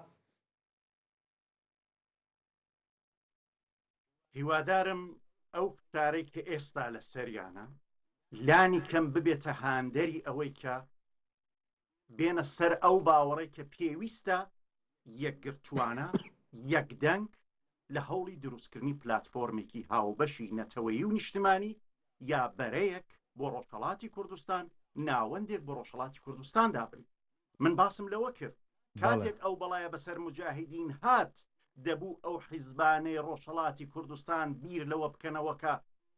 هیوادارم ئەو فشارەی کە ئێستا لەسەریانە لانی کەم ببێتە هاندەری ئەوەی کە بێنە سەر ئەو باوەڕەی کە پێویستە یەکگرتووانە، یەکدەنگ لە هەوڵی دروستکردنی پلاتفۆرمێکی هاوبەشی نەتەوەیی و نیشتمانی یا بەرەیەک بۆ ڕۆژهەڵاتی کوردستان، ناوەندێک بۆ ڕۆژهەڵاتی کوردستان دابن. من باسم لەوە کرد کاتێک ئەو بەڵایە بەسەر موجاهیدین هات، دەبوو ئەو حیزبانەی ڕۆژهەڵاتی کوردستان بیر لەوە بکەنەوە کە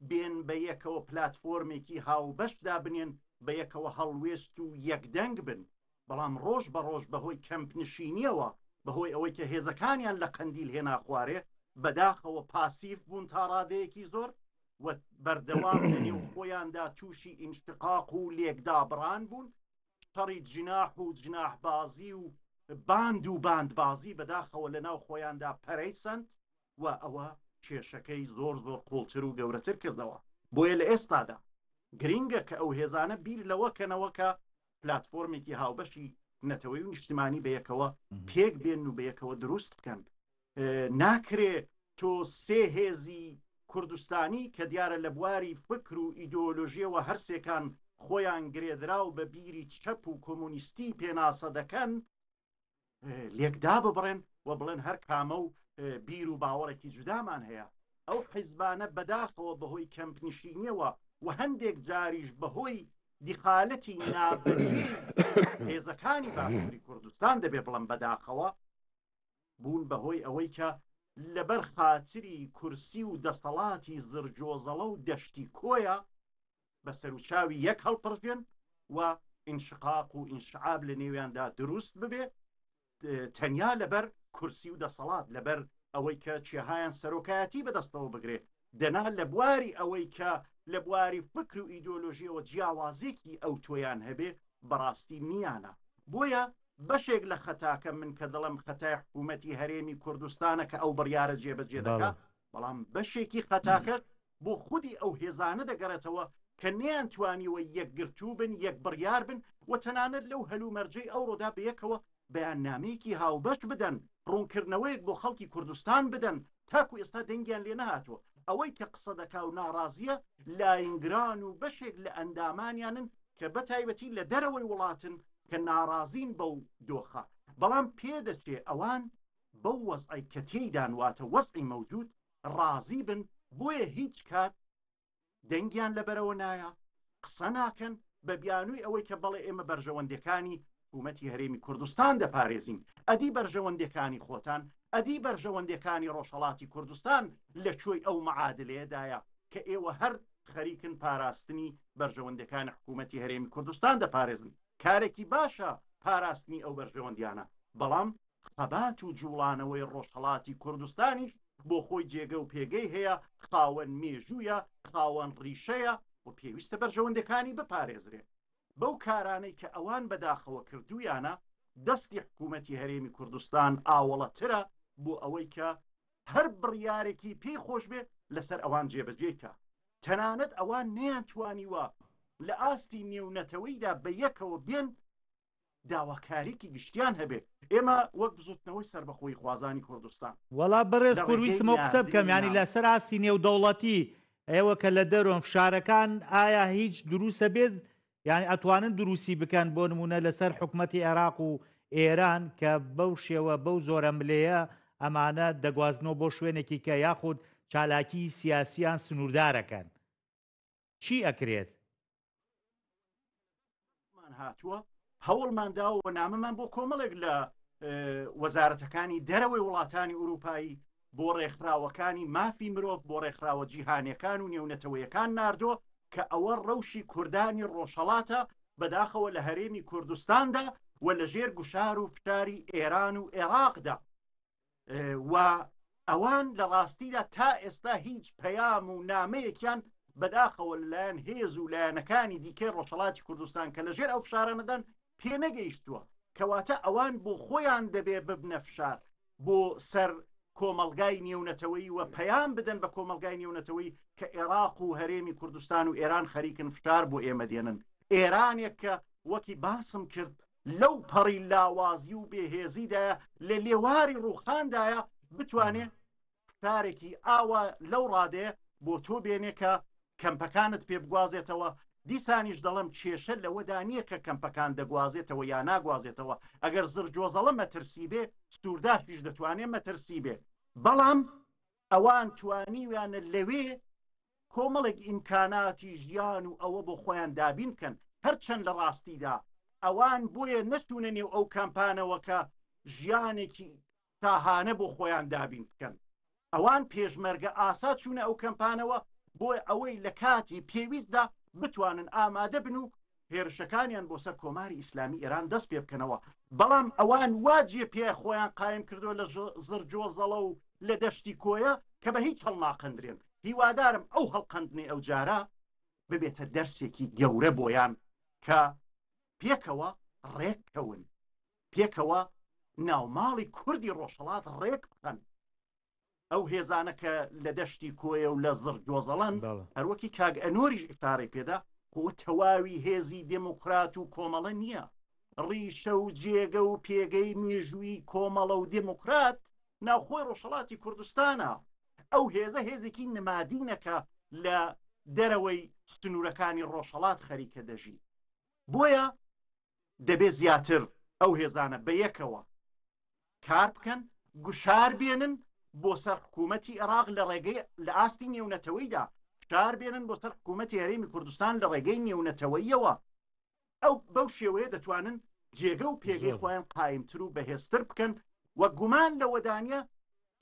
بێن بە یەکەوە پلاتفۆرمێکی هاوبەش دابنێن، بە یەکەوە هەڵوێست و یەکدەنگ بن، بەڵام ڕۆژ بە ڕۆژ بە هۆی کەمپنشینییەوە، بە هۆی ئەوەی کە هێزەکانیان لە قەندیل هێنا خوارێ، بەداخەوە پاسیڤ بوون تا ڕادەیەکی زۆر و بەردەوام لە نێو خۆیاندا تووشی ئینشقاق و لێکدابڕان بوون، شەڕی جناح و جناحبازی و باند و باندبازی بەداخەوە لە ناو خۆیاندا پەرەی سەند و ئەوە کێشەکەی زۆر زۆر قوڵتر و گەورەتر کردەوە. بۆیە لە ئێستادا گرینگە کە ئەو هێزانە بیر لەوە کەنەوە کە پلاتفۆرمێکی هاوبەشی نەتەوەی و نیشتمانی بەیەکەوە پێک بێن و بەیەکەوە دروست بکەن. ناکرێ تۆ سێ هێزی کوردستانی کە دیارە لە بواری فکر و ئیدۆلۆژیەوە هەرسێکان خۆیان گرێدراو بە بیری چەپ و کۆمۆنیستی پێناسە دەکەن، لێک داببڕێن و بڵێن هەر کامە و بیر و باوەڕێکی جودامان هەیە. ئەو حیزبانە بەداخەوە بەهۆی کەمپنشینیەوە و هەندێک جاریش بەهۆی دیخالەتی نابەجێی هێزەکانی باشووری کوردستان دەبێ بڵێم بەداخەوە بوون بەهۆی ئەوەی کە لەبەر خاتری کورسی و دەسەڵاتی زرجۆزەڵە و دەشتی کۆیە بە سەروچاوی یەک هەڵپڕژێن و ئینشقاق و ئینشعاب لە نێویاندا دروست ببێ تەنیا لەبەر کورسی و دەسەڵات لەبەر. ئەوەی کە کێهایان سەرۆکایەتی بەدەستەوە بگرێ، دەنا لە بواری ئەوەی کە لە بواری فکر و ئیدۆلۆژیەوە جیاوازێکی ئەوتۆیان هەبێ بەڕاستی نییانە. بۆیە بەشێک لە خەتاکە من کە دەڵێم خەتای حکوومەتی هەرێمی کوردستانە کە ئەو بڕیارە جێبەجێ دەکا، بەڵام بەشێکی خەتاکە بۆ خودی ئەو هێزانە دەگەڕێتەوە کە نەیانتوانیوە یەکگرتوو بن، یەکبڕیار بن و تەنانەت لەو هەلومەرجەی ئەوڕۆدا بەیەکەوە بەیاننامەیەکی هاوبەش بدەن، ڕوونکردنەوەیەک بۆ خەڵکی کوردستان بدەن، تاکو ئێستا دەنگیان لێ نەهاتووە. ئەوەی کە قسە دەکا و ناڕازییە، لاینگران و بەشێک لە ئەندامانیانن کە بەتایبەتی لە دەرەوەی وڵاتن کە ناڕازین بەو دۆخە. بەڵام پێدەچێ ئەوان بەو وەزعەی کە تێیدان واتە وەزعی مەوجود ڕازی بن، بۆیە هیچ کات دەنگیان لەبەرەوە نایە، قسە ناکەن، بە بیانووی ئەوەی کە بەڵێ ئێمە بەرژەوەندیەکانی حکوومەتی هەرێمی کوردستان دەپارێزین، ئەدی بەرژەوەندیەکانی خۆتان، ئەدی بەرژەوەندیەکانی ڕۆژهەڵاتی کوردستان لە کوێی ئەو مەعادلەیەدایە کە ئێوە هەر خەریکن پاراستنی بەرژەوەندیەکانی حکوومەتی هەرێمی کوردستان دەپارێزن، کارێکی باشە پاراستنی ئەو بەرژەوەندیانە، بەڵام خەبات و جوڵانەوەی ڕۆژهەڵاتی کوردستانیش بۆ خۆی جێگە و پێگەی هەیە، خاوەن مێژوویە، خاوەن ڕیشەیە و پێویستە بەرژەوەندەکانی بپارێزرێ. بەو کارانەی کە ئەوان بەداخەوە کردوویانە، دەستی حکوومەتی هەرێمی کوردستان ئاوەڵەترە بۆ ئەوەی کە هەر بڕیارێکی پێی خۆش بێ لەسەر ئەوان جێبەجێی کا. تەنانەت ئەوان نەیانتوانیوە لە ئاستی نێونەتەوەیدا بە یەکەوە بێن داواکاریکی گشتیان هەبێ ئێمە وەک بزوتنەوەی سەربەخۆیی خوازانی کوردستان. وەڵا بەڕێز پور ویستم ئەو قسە بکەم یانی لەسەر ئاستی نێودەوڵەتی ئێوە کە لە دەرۆن فشارەکان ئایا هیچ دروسە بێت یانی ئەتوانن دروستی بکەن بۆ نمونە لەسەر حکومەتی عێراق و ئێران کە بەو شێوە بەو زۆرە ملەیە ئەمانە دەگوازنەوە بۆ شوێنێکی کە یاخود چالاکی سیاسیان سنووردارەکەن چی ئەکرێت؟ مان هاتووە هەوڵمان داوە و نامەمان بۆ کۆمەڵێک لە وەزارەتەکانی دەرەوەی وڵاتانی ئوروپایی بۆ ڕێکخراوەکانی مافی مرۆڤ بۆ ڕێکخراوە جیهانیەکان و نێونەتەوەیەکان ناردووە کە ئەوە ڕەوشی کوردانی ڕۆژهەڵاتە بەداخەوە لە هەرێمی کوردستاندا و لەژێر گوشار و فشاری ئێران و عێراقدا و ئەوان لە ڕاستیدا تا ئێستا هیچ پەیام و نامەیەکیان بەداخەوە لەلایەن هێز و لایەنەکانی دیکەی ڕۆژهەڵاتی کوردستان کە لەژێر ئەو فشارانەدان پێ نەگەیشتووە کەواتە ئەوان بۆ خۆیان دەبێ ببنە فشار بۆ سەر کۆمەڵگای نێونەتەوەیی و پەیام بدەن بە کۆمەڵگای نێونەتەوەیی کە ئێراق و هەرێمی کوردستان و ئێران خەریکن فشار بۆ ئێمە دێنن ئێرانێک کە وەکی باسم کرد لەو پەڕی لاوازی و بێهێزیدایە، لە لێواری ڕووخاندایە، بتوانێ فشارێکی ئاوا لەو ڕادەیە بۆ تۆ بێنێ کە کەمپەکانت پێ بگوازێتەوە، دیسانیش دەڵێم کێشە لەوەدا نییە کە کەمپەکان دەگوازێتەوە یا ناگوازێتەوە، ئەگەر زرجۆزەڵە مەترسی بێ، سوورداشیش دەتوانێ مەترسی بێ، بەڵام ئەوان توانیویانە لەوێ کۆمەڵێک ئیمکاناتی ژیان و ئەوە بۆ خۆیان دابین بکەن، هەرچەند لە ڕاستیدا ئەوان بۆیە نەچوونە نێو ئەو کامپانەوە کە ژیانێکی شاهانە بۆ خۆیان دابین بکەن، ئەوان پێشمەرگە ئاسا چوونە ئەو کەمپانەوە بۆ ئەوەی لە کاتی پێویستدا بتوانن ئامادە بن و هێرشەکانیان بۆ سەر کۆماری ئیسلامی ئێران دەست پێ بکەنەوە، بەڵام ئەوان وا جێ پێ خۆیان قایم کردووە لە زرجۆزەڵە و لە دەشتی کۆیە کە بە هیچ هەڵناقەندرێن، هیوادارم ئەو هەڵقەندنەی ئەو جارە ببێتە دەرسێکی گەورە بۆیان کە پێکەوە ڕێک کەون، پێکەوە ناوماڵی کوردی ڕۆژهەڵات ڕێک بخەن. ئەو هێزانە کە لە دەشتی کۆیە و لە زڕگۆزەڵەن، هەروەکی کاک ئەنۆریش ئیشارەی پێدا، خۆ تەواوی هێزی دێموکرات و کۆمەڵە نییە. ڕیشە و جێگە و پێگەی مێژوویی کۆمەڵە و دێموکرات ناوخۆی ڕۆژهەڵاتی کوردستانە. ئەو هێزە هێزێکی نمادینە کە لە دەرەوەی سنوورەکانی ڕۆژهەڵات خەریکە دەژی. بۆیە دەبێ زیاتر ئەو هێزانە بەیەکەوە کار بکەن، گوشار بێنن بۆ سەر حکوومەتی عێراق لە ڕێگەی لە ئاستی نێونەتەوەیدا، فشار بێنن بۆ سەر حکوومەتی هەرێمی کوردستان لە ڕێگەی نێونەتەوەییەوە. ئەو بەو شێوەیە دەتوانن جێگە و پێگەی خۆیان قایمتر و بەهێزتر بکەن و گومان لەوەدانە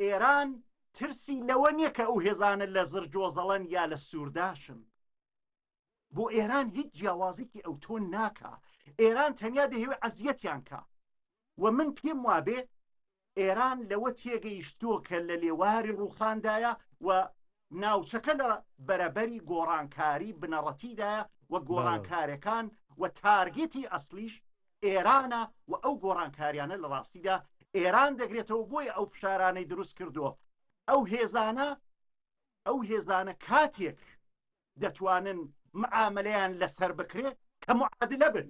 ئێران ترسی لەوە نییە کە ئەو هێزانە لە زرجۆزەڵەن یا لە سوورداشن. بۆ ئێران هیچ جیاوازیکی ئەوتۆ ناکا ئێران تەنیا دەیەوێ ئەزیەتیان کا و من پێم وابێ. ئێران لەوە تێگەیشتووە کە لە لێواری ڕووخاندایە و ناوچەکە لە بەرەبەری گۆڕانکاری بنەڕەتیدایە و گۆڕانکارەکان و تارگێتی ئەسلیش ئێرانە و ئەو گۆڕانکاریانە لە ڕاستیدا ئێران دەگرێتەوە بۆیە ئەو فشارانەی دروست کردووە ئەو هێزانە ئەو هێزانە کاتێک دەتوانن معاملەیان لەسەر بکرێ کە معادلە بن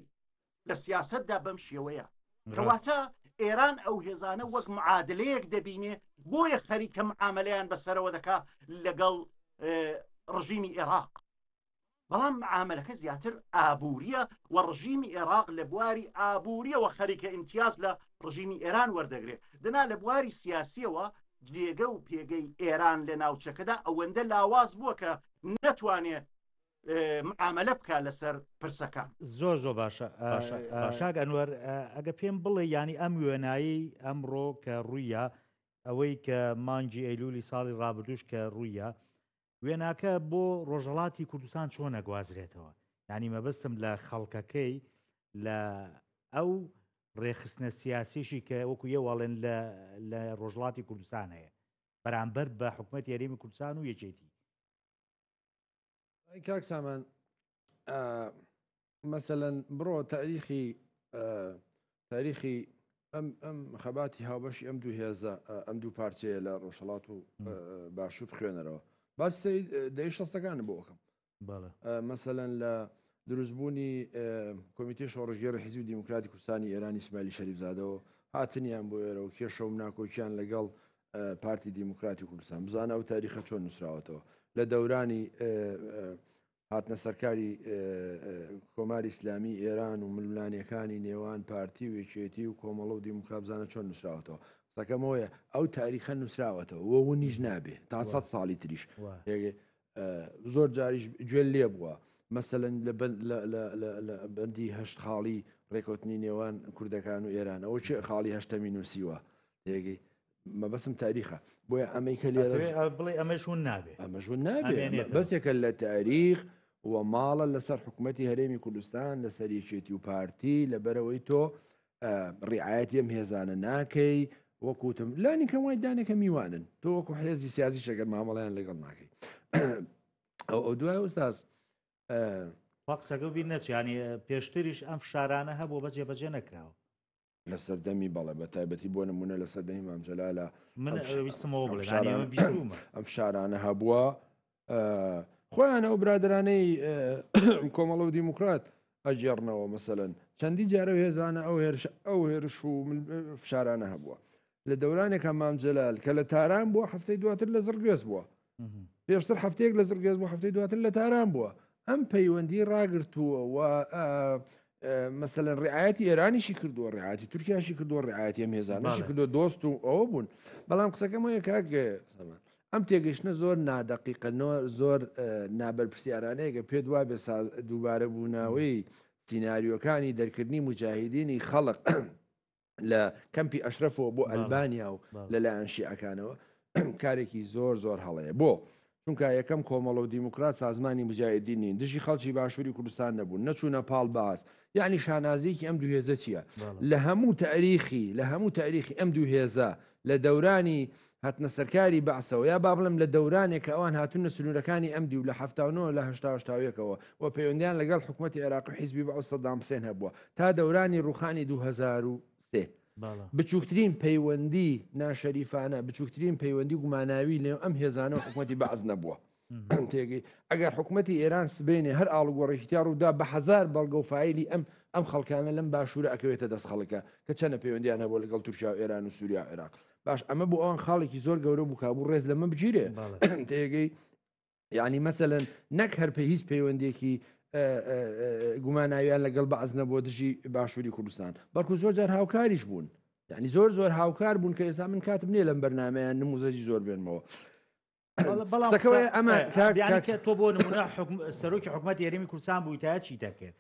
لە سیاسەتدا بەم شێوەیە کەواتە ئێران ئەو هێزانە وەک معادلەیەک دەبینێ بۆیە خەریکە معاملەیان بەسەرەوە دەکا لەگەڵ ڕژیمی عێراق بەڵام معاملەکە زیاتر ئابووریە و ڕژیمی عێراق لە بواری ئابووریەوە خەریکە ئیمتیاز لە ڕژیمی ئێران وەردەگرێت دەنا لە بواری سیاسیەوە جێگە و پێگەی ئێران لە ناوچەکەدا ئەوەندە لاواز بووە کە نەتوانێ معاملە بکا لەسەر پرسەکان. زۆر زۆر باشە کاک ئەنوەر ئەگە پێم بڵێ یانی ئەم وێنایەی ئەمڕۆ کە ڕوویە ئەوەی کە مانگی ئەیلولی ساڵی ڕابردوش کە ڕوویە وێناکە بۆ ڕۆژهەڵاتی کوردستان چۆن ئەگوازرێتەوە یانی مەبەستم لە خەڵکەکەی لە ئەو ڕێخستنە سیاسیشی کە وەکو یەواڵێن لە لە ڕۆژهەڵاتی کوردستان هەیە بەرامبەر بە حکومەتی هەرێمی کوردستان و یەکێتی. کاک سامان مەسەلەن بڕۆ تاریخی تاریخی ئەم ئەم خەباتی هاوبەشی ئەم دوو هێزە ئەم دوو پارچەیە لە ڕۆژهڵات و باشوور بخوێنەرەوە باس دەی شەستەکان بۆ ئەەکەم مەسەلەن لە دروستبوونی کۆمیتی شۆڕژگێڕی حیزبی دیموکراتی کوردستانی ئێرانی سمایلی شەریفزادەوە هاتنیان بۆ ئێرە و کێشە و ناکۆکیان لەگەڵ پارتی دیموکراتی کوردستان بزانە ئەو تاریخە چۆن نووسراوەتەوە لە دەورانی هاتنە سەرکاری کۆماری ئیسلامی ئێران و ململانێکانی نێوان پارتی و یەکێتی و کۆمەڵە و دیموکرات بزانە چۆن نووسراوەتەوە قسەکەمەوەیە ئەو تاریخە نووسراوەتەوە وە ونیش نابێ تا سە ساڵی تریش زۆر جاریش گوێ لێ بووە مەسەلەن لە بەندی هەشت خاڵی ڕێکەوتنی نێوان کوردەکان و ئێران ئەوە چێ خاڵی هەشتەمی نووسیوە تێگەی مەبەسم تاریخە بۆیە ئەمەی کە لێرە بڵێ ئەمەش ون نابێ ئەمەش ون نابێ بەسێکە لە تاریخ و ماڵە لەسەر حکوومەتتی هەرێمی کوردستان لەسەر یەکێتی و پارتی لەبەرەوەی تۆ ڕعاەتی ئەم هێزانە ناکەی وەکوتم لانی کەم وای دانێکە میوانن تۆ وەکو حێزی سیاسی شەگەر مامەڵیان لەگەڵ ناکەی ئەو ئەو دوای ئوستاز قسەکە بیر نەچیانی پێشتریش ئەم فشارانە هەبوو بەجێ بەجێ نەکراوە لە سەردەمی بەڵێ بە تایبەتی بۆ نمونە لە سەردەمی مام جەلالە من ویستمەوە بڵێم بیستومە ئەم فشارانە هەبووە خۆیان ئەو برادرانەی کۆمەڵە و دیموکرات ئەگێڕنەوە مەسەلەن چەندی جارە و هێزانە ئەو هێرش ئەو هێرش و فشارانە هەبووە لە دەورانێکە مام جەلال کە لە تاران بووە هەفتەی دواتر لە زڕگوێز بووە پێشتر هەفتەیەک لە زڕگوێز بوو هەفتەی دواتر لە تاران بووە ئەم پەیوەندی ڕاگرتووە و مەسەلەن ڕعایەتی ئێرانیشی کردووە ڕعاتی تورکیاشی کردووە ڕعایەتی ئەم هێزانەشی کردووە دۆست و ئەوە بوون بەڵام قسەکەم وەیە کاک ئەم تێگەشتنە زۆر نادەقیقە زۆر نابەرپرسیارانەیە کە پێت وابێ دووبارە بوونەوەی سیناریۆکانی دەرکردنی مجاهیدینی خەڵق لە کەمپی ئەشرەفەوە بۆ ئەلبانیا و لەلایەن شیعەکانەوە کارێکی زۆر زۆر هەڵەیە بۆ چونکە یەکەم کۆمەڵە و دیموکرات سازمانی مجاهدین نین دژی خەڵکی باشووری کوردستان نەبوون نەچوونە پاڵ باس یعنی شانازیکی ئەم دوو هێزە چییە لە هەموو تاریخی لە هەموو تاریخی ئەم دوو هێزە لە دەورانی هاتنە سەرکاری بەعسەوە یا با بڵێم لە دەورانێک کە ئەوان هاتوونە سنوورەکانی ئەم دیو لە 79 لە 1970ەوە و پەیوەندیان لەگەڵ حکوومەتی عێراق و حیزبی بەعس سەدام حسێن هەبووە تا دەورانی ڕوخانی 2003 بچووکترین پەیوەندی ناشەریفانە بچووکترین پەیوەندی گوماناوی لێ ئەم هێزانە و حکوومەتی بەعس نەبووە تێگەی ئەگەر حکوومەتی ئێران سبینێ هەر ئاڵوگۆڕێکی تیا ڕوودا بە هزار بەڵگە و فیلی ئەم ئەم خەڵکانە لەم باشوورە ئەکەوێتە دەست خەڵکە کە چەنە پەیوەندیان هەبوو لەگەڵ تورکیا و ئێران و سووریا و عێراق باش ئەمە بۆ ئەوان خاڵێکی زۆر گەورە بوو کابوو ڕێز لەمە بگیرێ تێگەی یعنی مەسەلەن نەک هەر پێ هیچ پەیوەندێکی گوماناویان لەگەڵ بەعس نەبووە دژی باشووری کوردستان بەڵکو زۆر جار هاوکاریش بوون یعنی زۆر زۆر هاوکار بوون کە ئێستا من کاتم نییە لەم بەرنمەیان نموزەجی زۆر بێنمەوە بەڵام ئەمە تۆ بۆ نمونە سەرۆکی حکوومەت یاریمی کوردستان بووی تا چی دەکرد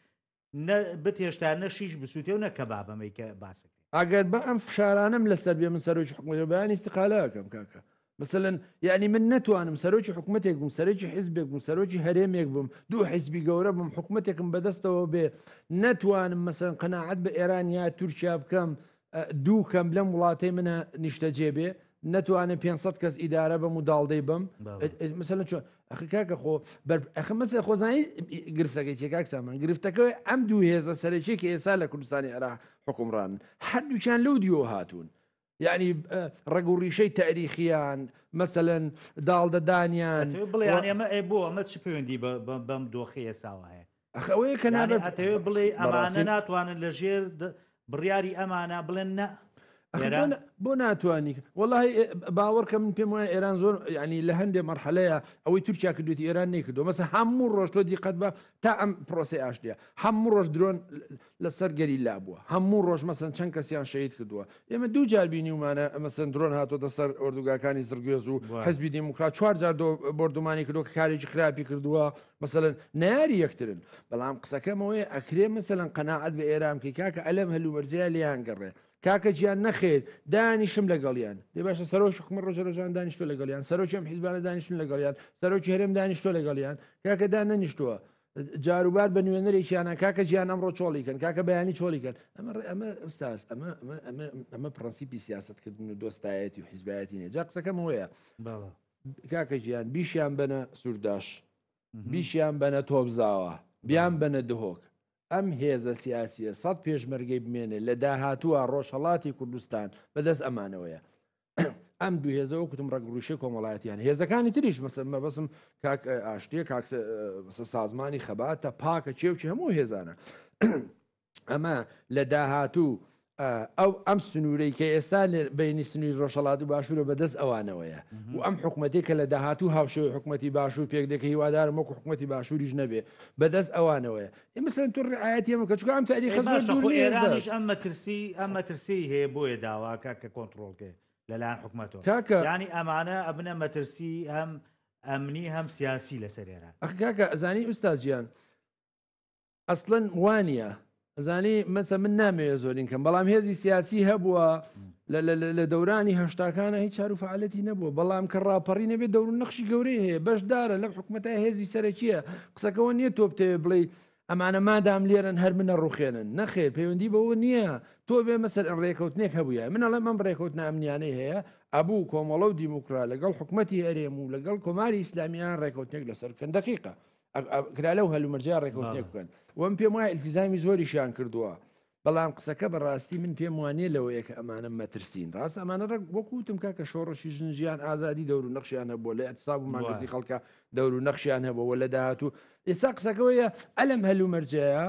نە بتێشتا نە شیش بسووتێ و نە کەبابەمەی کە باسەکە ئەگەر بە ئەم فشارانم لەسەر بێ من سەرۆکی حکوومەت بەیان ئیستقالەکەم کاکە مثلەن یعنی من نەتوانم سەرۆکی حکوومەتێک بووم سەرۆکی حیزبێک بووم سەرۆکی هەرێمێک بووم دوو حیزبی گەورە بووم حکوومەتێکم بەدەستەوە بێ نەتوانم مەسەن قەناعەت بە ئێران یا تورکیا بکەم. دوو کەم لەم وڵاتەی منە نیشتەجێ بێ نەتوانێ 500 کەس ئیدارە بەم و داڵدەی بم مثلەن چۆن ئەخ کاکە خۆ ئەخ مەسە خۆزانی گرفتەکەی چێ کاک سامان گرفتەکە ئەم دوو هێزە سەرەکی کە ئێستا لە کوردستانی عێراق حکومڕان هەردووکیان لەو دیۆ هاتوون یعنی ڕەگ و ڕیشەی تاریخیان مەسەلەن داڵدەدانیان بڵێ ئەمە ئێ بۆ ئەمە چ پەیوەندی بەم دۆخی ئێساوە هەیە ئەخ ئەوەیە کە نابێت ئەتەوێ بڵێ ئەمانە ناتوانن لە ژێر بڕیاری ئەمانە بڵێن نە بۆ ناتوانانی وڵی باوەڕکە من پێم وایە ئێران زۆر ینی لە هەندێ مەرحەلەیە ئەوەی تورکیا کردوێتی ئێران نەیکردو مەسە هەموو ڕۆژ تۆ دیقەت بە تا ئەم پرۆسی ئاشتە هەموو ڕۆژ درۆن لەسەر گەریلا بووە هەموو ڕۆژ مەسەن چەند کەسیان شەهید کردووە ئێمە دوو جار بینیومانە مەسەن درۆن هاتۆتە سەر ئۆردوگاکانی زڕگوێز و حزبی دیموکرات چوار جار بۆردومانی کردووە کە کارێکی خراپی کردووە مەسەلەن نەیاری یەکترن بەڵام قسەکەمەوەی ئەکرێ مەسەلەن قەناعەت بە ئێران بکەی کاکە ئەلەم هەلومەرجەیە لێیان گەڕێ کاکە گیان نەخێر دانیشم لەگەڵیان دێ باشە سەرۆکی حکومەت ڕۆژە ڕۆژان دانیشتوە لەگەڵیان سەرۆکی ئەم حیزبانە دانیشتن لەگەڵیان سەرۆکی هەرێم دانیشتوە لەگەڵیان کاکە دان نەنیشتووە جاروبار بە نوێنەرێکیانە کاکە گیان ئەمڕۆ چۆڵی کەن کاکە بەیانی چۆڵی کەن ئەمە ئەمە ئوستاز ئەمە ئەمە ئەمە ئەمە پرەنسیپی سیاسەتکردن و دۆستایەتی و حیزبایەتی نیە جا قسەکەم ئەوەیە کاکە گیان بیشیان بەنە سورداش بیشیان بەنە تۆپزاوە بیان بەنە دهۆک ئەم هێزە سیاسیە سەد پێشمەرگەی بمێنێ لە داهاتووە ڕۆژهەڵاتی کوردستان بەدەست ئەمانەوەیە ئەم دوو هێزە وەکوتم ڕەگ ڕیشەی کۆمەڵایەتیان هێزەکانی تریش مەسە مەبەسم کاک ئاشتیە کاک سازمانی خەباتە پاکە چێوچی هەموو هێزانە ئەمە لە داهاتوو ئەو ئەم سنوورەی کە ئێستا بینی سنووری ڕۆژهڵات و باشوورە بەدەست ئەوانەوەیە و ئەم حکوومەتی کە لە داهاتوو هاوشێوەی حکوومەتی باشوور پێک دێکە هیوادارم وەکو حکوومەتی باشووریش نەبێ بەدەست ئەوانەوەیە ئێمەسەن تو ڕعاەتی ئەمە کە چکە ئەم تاریخە زۆر دوور نییە ئێرانیش ئەم مەترسی ئەم مەترسی هەیە بۆیە داواکە کە کۆنتڕۆڵکێ لەلایەن حکومەتەوە کاکە ینی ئەمانە ئەبنە مەترسی هەم ئەمنی هەم سیاسی لەسەر ئێران ئەخ کاکە ئەزانی ئوستاز گیان ئەسڵەن وانە ئەزانی مەسە من نامەوێ زۆرین کەم بەڵام هێزی سیاسی هەبووە لە دەورانی هەشتاکانە هیچ چار و فعالەتی نەبووە بەڵام کە ڕاپەڕی نەبێت دەور و نەخشی گەورەی هەیە بەشدارە لەم حکوومەتە هێزی سەرەکیە قسەکەەوە نییە تۆ بتەوێ بڵێ ئەمانە مادام لێرن هەر منە ڕوخێنن نەخێر پەیوەندی بەوە نییە تۆ بێ مەسەر ڕێکەوتنێک هەبووە من ئەڵێم ئەم ڕێکەوتنە ئەمنیانەی هەیە ئەبوو کۆمەڵە و دیموکرا لەگەڵ حکوومەتی هەرێم و لەگەڵ کۆماری ئیسلامیان ڕێکەوتنێک لەسەر بکەن دقیقە کرا لەو هەلومەرجە ڕێکەوتنێک بکەن وەم پێم وایە التزامی زۆریشیان کردووە بەڵام قسەکە بەڕاستی من پێم وانە لەوەیە کە ئەمانە مەترسین ڕاست ئەمانە ڕێک وەکو وتم کاکە شۆڕشی ژن ژیان ئازادی دەور و نەخشیان هەبووە لە اعتصاب و مانگرتنی خەڵکە دەور و نەخشیان هەبووە لە داهاتوو ئێستا قسەکەوەیە ئەلم هەلومەرجەیە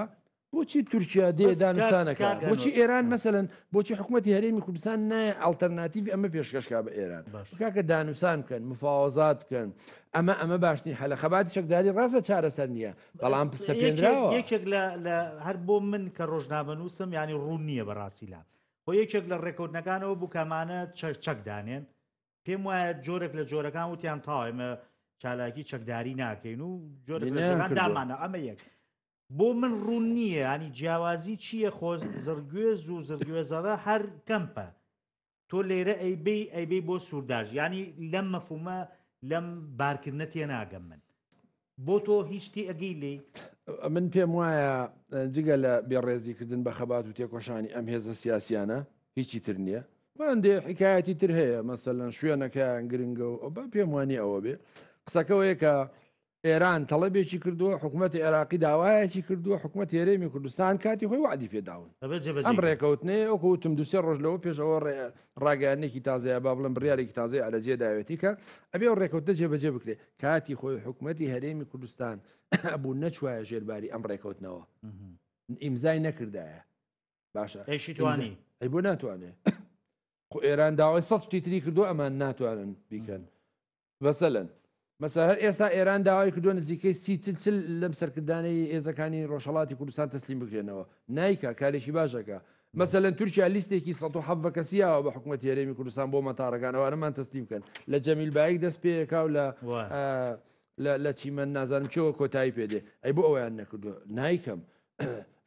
بۆچی تورکیا دێ دانوستانەکە بۆچی ئێران مەسەن بۆچی حکوومەتتی هەرێمی کوردستان نایە ئەڵتەرناتیڤ ئەمە پێشکەشکا بە ئێران کاکە دانوسان بکەن مفاوەزات بکەن ئەمە ئەمە باشترین حەلە خەباتی چەکداری ڕاستە چارەسەر نییە بەڵام پسەپێنراوە یەکێک لە هەر بۆ من کە ڕۆژنامەنووسم ینی ڕوون نییە بەڕاستی لا خۆ یەکێک لە ڕێکەوتنەکانەوە بوو کامانە چەکدانێن پێم وایە جۆرێک لە جۆرەکان وتیان تا ئێمە چالاکی چەکداری ناکەین و جۆرێک لە جۆرەکان دامانە ئەمە یەک بۆ من ڕوون نییە ینی جیاوازی چییە خۆ زڕگوێز و زڕگوێزەرە هەر کەمپە تۆ لێرە ئەیبەی ئەیبەی بۆ سوورداش ینی لەم مەفهومە لەم بارکردنە تێناگەم من بۆ تۆ هیچ تی ئەگەی لێی؟ من پێم وایە جگە لە بێڕێزیکردن بە خەبات و تێکۆشانی ئەم هێزە سیاسیانە هیچی تر نییە هەندێ حکایەتی تر هەیە مەسەلەن شوێنەکەیان گرنگە و بە پێم وانی ئەوە بێ قسەکەوەیە کە ئێران تەڵەبێکی کردووە، حکومەتی عێراقی داوایەکی کردووە، حکومەتی هەرێمی کوردستان کاتی خۆی وەعدی پێداون. ئەم ڕێکەوتنەیە وەکو وتم دوو سێ ڕۆژ لەوە پێش ئەوە ڕاگەیاندنێکی تازەیە با بڵێم بڕیارێکی تازەی عەرەجیە داوێتی کە ئەبێ ئەو ڕێکەوتنە جێبەجێ بکرێ. کاتی خۆی حکومەتی هەرێمی کوردستان ئەبوو نەچوایە ژێرباری ئەم ڕێکەوتنەوە، ئیمزای نەکردایە. باشە ئەیشی توانی؟ ئەی بۆ ناتوانێ؟ خۆ ئێران داوای سەد شتی تری کردووە ئەمان ناتوانن بیکەن. مەسەلەن مەسە هەر ئێستا ئێران داوای کردووە نزیکەی سی چل چل لەم سەرکردانەی هێزەکانی ڕۆژهەڵاتی کوردستان تەسلیم بکرێنەوە نایکا کارێکی باشەکە مەسەلەن تورکیا لیستێکی 117 کەسی یاوە بە حکوومەتی هەرێمی کوردستان بۆ مەتارەکان ئەوانەمان تەسلیم بکەن لە جەمیل بایک دەست پێیەکا و لە لە چیمەن نازانم چۆ کۆتایی پێدێ ئەی بۆ ئەویان نەکردووە نایکەم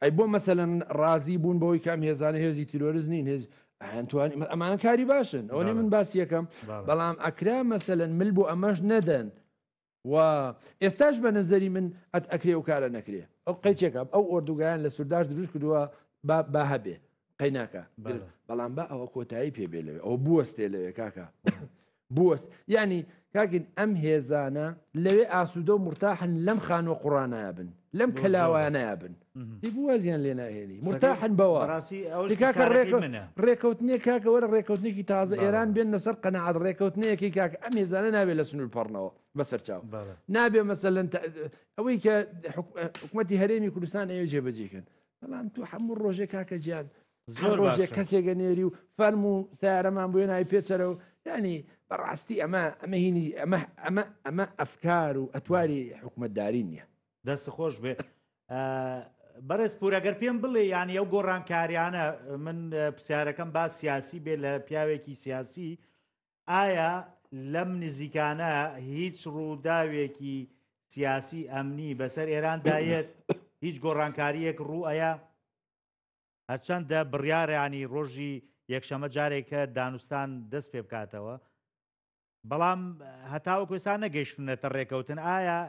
ئەی بۆ مەسەلەن ڕازی بوون بەوەی کام هێزانە هێزی تیرۆرز نین هێز ئەنتوانی ئەمانە کاری باشن ئەوە من باسی یەکەم بەڵام ئەکرا مەسەلەن مل بۆ ئەمەش نەدەن و ئێستاش بە نظری من ئەت ئەکرێ و کارە نەکرێ ئەو قەیچێکە ئەو ئۆردوگایان لە سورداش دروست کردووە با هەبێ. قەیناکە بەڵام با ئەوە کۆتایی پێ بێ لەوێ ئەو بوەستێ لەوێ کاکە بوەست یعنی کاکین ئەم هێزانە لەوێ ئاسوودە و مرتاحن لەم خانوە قڕانایە بن لەم کەلاوانەیە بن بوازیان لێ ناهێنی مرتاحن بەوە کاکە ڕێکەوتنێ کاکە وەرە ڕێکەوتنێکی تازە ئێران بێن لەسەر قەنەعات ڕێکەوتنەیەکی کاک ئەم هێزانە نابێت لە سنوور پەڕنەوە بەسەر چاو نابێ مەسەلەن ئەوەی کە حکوومەتی هەرێمی کوردستان ئەوێ جێبەجێکەن بەڵام تۆ هەموو ڕۆژێ کاکە گیان زۆر ڕۆژێک کەسێکە نێری و فەرم و سیارەمان بۆ ناوی پێچەرە و ینی بەڕاستی ئەمە ئەمە هینی ئەمە ئەمە ئەمە ئەفکار و ئەتواری حکوومەتداری نییە. دەست خۆش بێ بەڕێز پورەگەر پێم بڵێ یانی ئەو گۆڕانکاریانە من پرسیارەکەم با سیاسی بێ لە پیاوێکی سیاسی ئایا لەم نزیکانە هیچ ڕووداوێکی سیاسی ئەمنی بەسەر ئێراندا یەت؟ هیچ گۆڕانکارییەک ڕوو ئەیا؟ هەرچەندە بڕیارە ینی ڕۆژی یەکشەمە جارێکە دانوستان دەست پێ بکاتەوە بەڵام هەتاوەکو ئێستا نەگەیشتونەتە ڕێکەوتن ئایا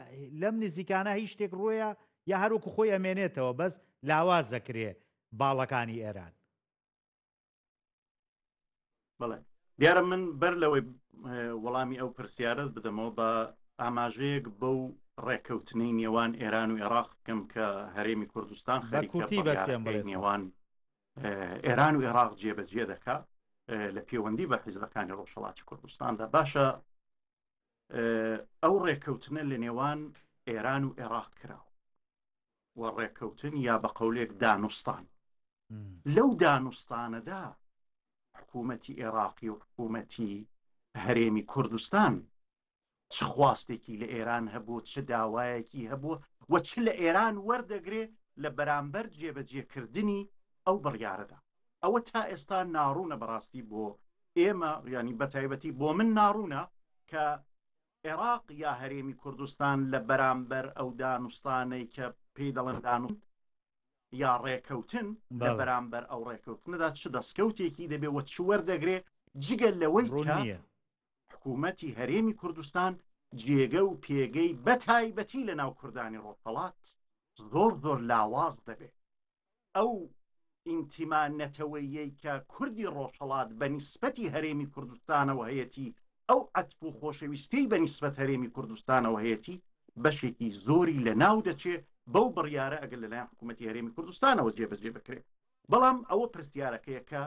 لەم نزیکانە هیچ شتێک ڕوویە یا هەروەکو خۆی ئەمێنێتەوە بەس لاواز دەکرێ باڵەکانی ئێران؟ بەڵێ دیارە من بەر لەوەی وەڵامی ئەو پرسیارت بدەمەوە بە ئاماژەیەک بەو ڕێککەوتنەی نێوان ئێران و عێراق بکەم کە هەرێمی کوردستان خەریکە بڕیارەکەی نێوان ئێران و عێراق جێبەجێ دەکا لە پەیوەندی بە حیزبەکانی ڕۆژهەڵاتی کوردستاندا باشە ئەو ڕێککەوتنە لە نێوان ئێران و عێراق کراوە و ڕێککەوتن یا بە قەولێک دانوستان لەو دانوستانەدا حکوومەتی عێراقی و حکوومەتی هەرێمی کوردستان چ خواستێکی لە ئێران هەبوو چ داوایەکی هەبووە و چ لە ئێران وەردەگرێ لە بەرامبەر جێبەجێکردنی ئەو بڕیارەدا ئەوە تا ئێستا ناڕوونە بەڕاستی بۆ ئێمە ینی بەتایبەتی بۆ من ناڕوونە کە عێراق یا هەرێمی کوردستان لە بەرامبەر ئەو دانوستانەی کە پێی دەڵێن دانوستان یا ڕێکەوتن لە بەرامبەر ئەو ڕێکەوتنەدا چ دەستکەوتێکی دەبێ و چ وەردەگرێ جگە لەوەی کە حکوومەتی هەرێمی کوردستان جێگە و پێگەی بەتایبەتی لە ناو کوردانی ڕۆژهەڵات زۆر زۆر لاواز دەبێت. ئەو ئینتیما نەتەوەییەی کە کوردی ڕۆژهەڵات بە نیسبەتی هەرێمی کوردستانەوە هەیەتی، ئەو عەتف و خۆشەویستیەی بە نیسبەت هەرێمی کوردستانەوە هەیەتی، بەشێکی زۆری لە ناو دەچێ بەو بڕیارە ئەگەر لە لایەن حکوومەتی هەرێمی کوردستانەوە جێبەجێ بکرێ. بەڵام ئەوە پرسیارەکەیە کە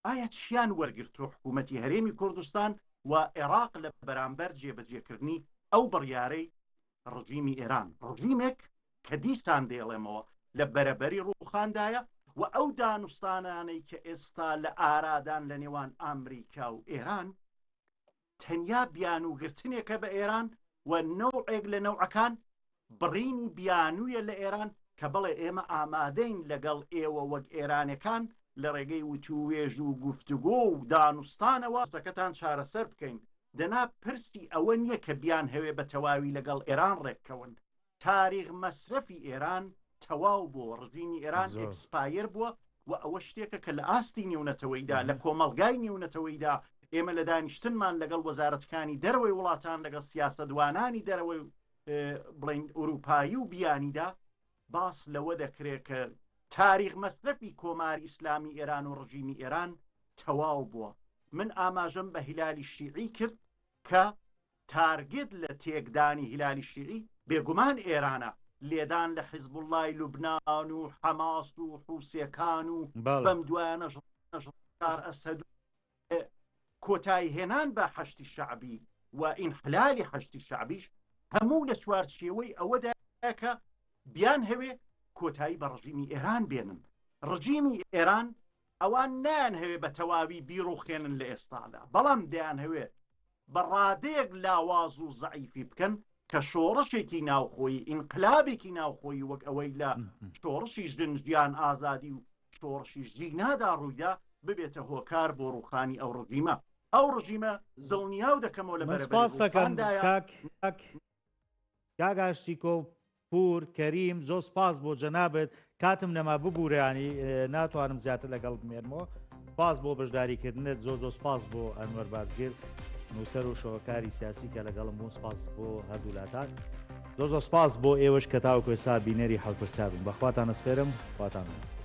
ئایا چیان وەرگرتووە حکوومەتی هەرێمی کوردستان و عێراق لە بەرامبەر جێبەجێکردنی ئەو بڕیارەی ڕژیمی ئێران، ڕژیمێک کە دیسان دەیڵێمەوە لە بەرەبەری ڕووخاندایە و ئەو دانوستانانەی کە ئێستا لە ئارادان لە نێوان ئامریکا و ئێران تەنیا بیانووگرتنێکە بە ئێران و نەوعێک لە نەوعەکان بڕینی بیانوویە لە ئێران کە بەڵێ ئێمە ئامادەین لەگەڵ ئێوە وەک ئێرانەکان لە ڕێگەی وتووێژ و گفتوگۆ و دانوستانەوە پرسەکەتان چارەسەر بکەین دەنا پرسی ئەوە نییە کە بیانهەوێ بە تەواوی لەگەڵ ئێران ڕێککەون. تاریخ مەسرەفی ئێران تەواو بووە، ڕژیمی ئێران expire بووە و ئەوە شتێکە کە لە ئاستی نێونەتەوەییدا، لە کۆمەڵگای نێونەتەوەییدا، ئێمە لە دانیشتنمان لەگەڵ وەزارەتەکانی دەرەوەی وڵاتان، لەگەڵ سیاسەتوانانی دەرەوەی بڵێین ئورووپایی و بیانیدا باس لەوە دەکرێ کە تاریخ مەسرەفی کۆماری ئیسلامی ئێران و ڕژیمی ئێران تەواو بووە. من ئاماژەم بە هیلالی شیعی کرد کە target لە تێکدانی هیلالی شیعی بێگومان ئێرانە، لێدان لە حیزبوڵڵای لوبنان و حەماس و حوسیەکان و بەم دوایانەش بەشار ئەسەد و کۆتاییهێنان بە حەشدی شەعبی و ئینحلالی حەشدی شەعبیش هەموو لە چوارچێوەی ئەوەدایە کە بیانهەوێ کۆتایی بە ڕژیمی ئێران بێنن. ڕژیمی ئێران ئەوان نایانهەوێ بە تەواوی بیڕوخێنن لە ئێستادا، بەڵام دەیانهەوێ بە ڕادەیەک لاواز و زەعیفی بکەن کە شۆڕشێکی ناوخۆیی، ئینقلابێکی ناوخۆیی وەک ئەوەی لە شۆڕشی ژن ژیان ئازادی و شۆڕشی ژینادا ڕوویدا، ببێتە هۆکار بۆ ڕووخانی ئەو ڕژیمە. ئەو ڕژیمە دڵنیاو دەکەمەوە لە من بەرەبەری سپاس دەکەم ڕووخاندایە. کاک کاک ئاشتیکۆ پور کەریم زۆر سپاس بۆ جەنابت کاتم نەما ببورە ینی ناتوانم زیاتر لەگەڵ بمێنمەوە سپاس بۆ بەشداریکردنت زۆر زۆر سپاس بۆ ئەنوەر بازگر نووسەر و شەوەکاری سیاسی کە لەگەڵم بوون سپاس بۆ هەردوولاتان زۆر زۆر سپاس بۆ ئێوەش کە تاوەکو ئێستا بینەری حەوت پرسیار بوون بەخواتان ئەسپێرم خواتان لەگەڵ.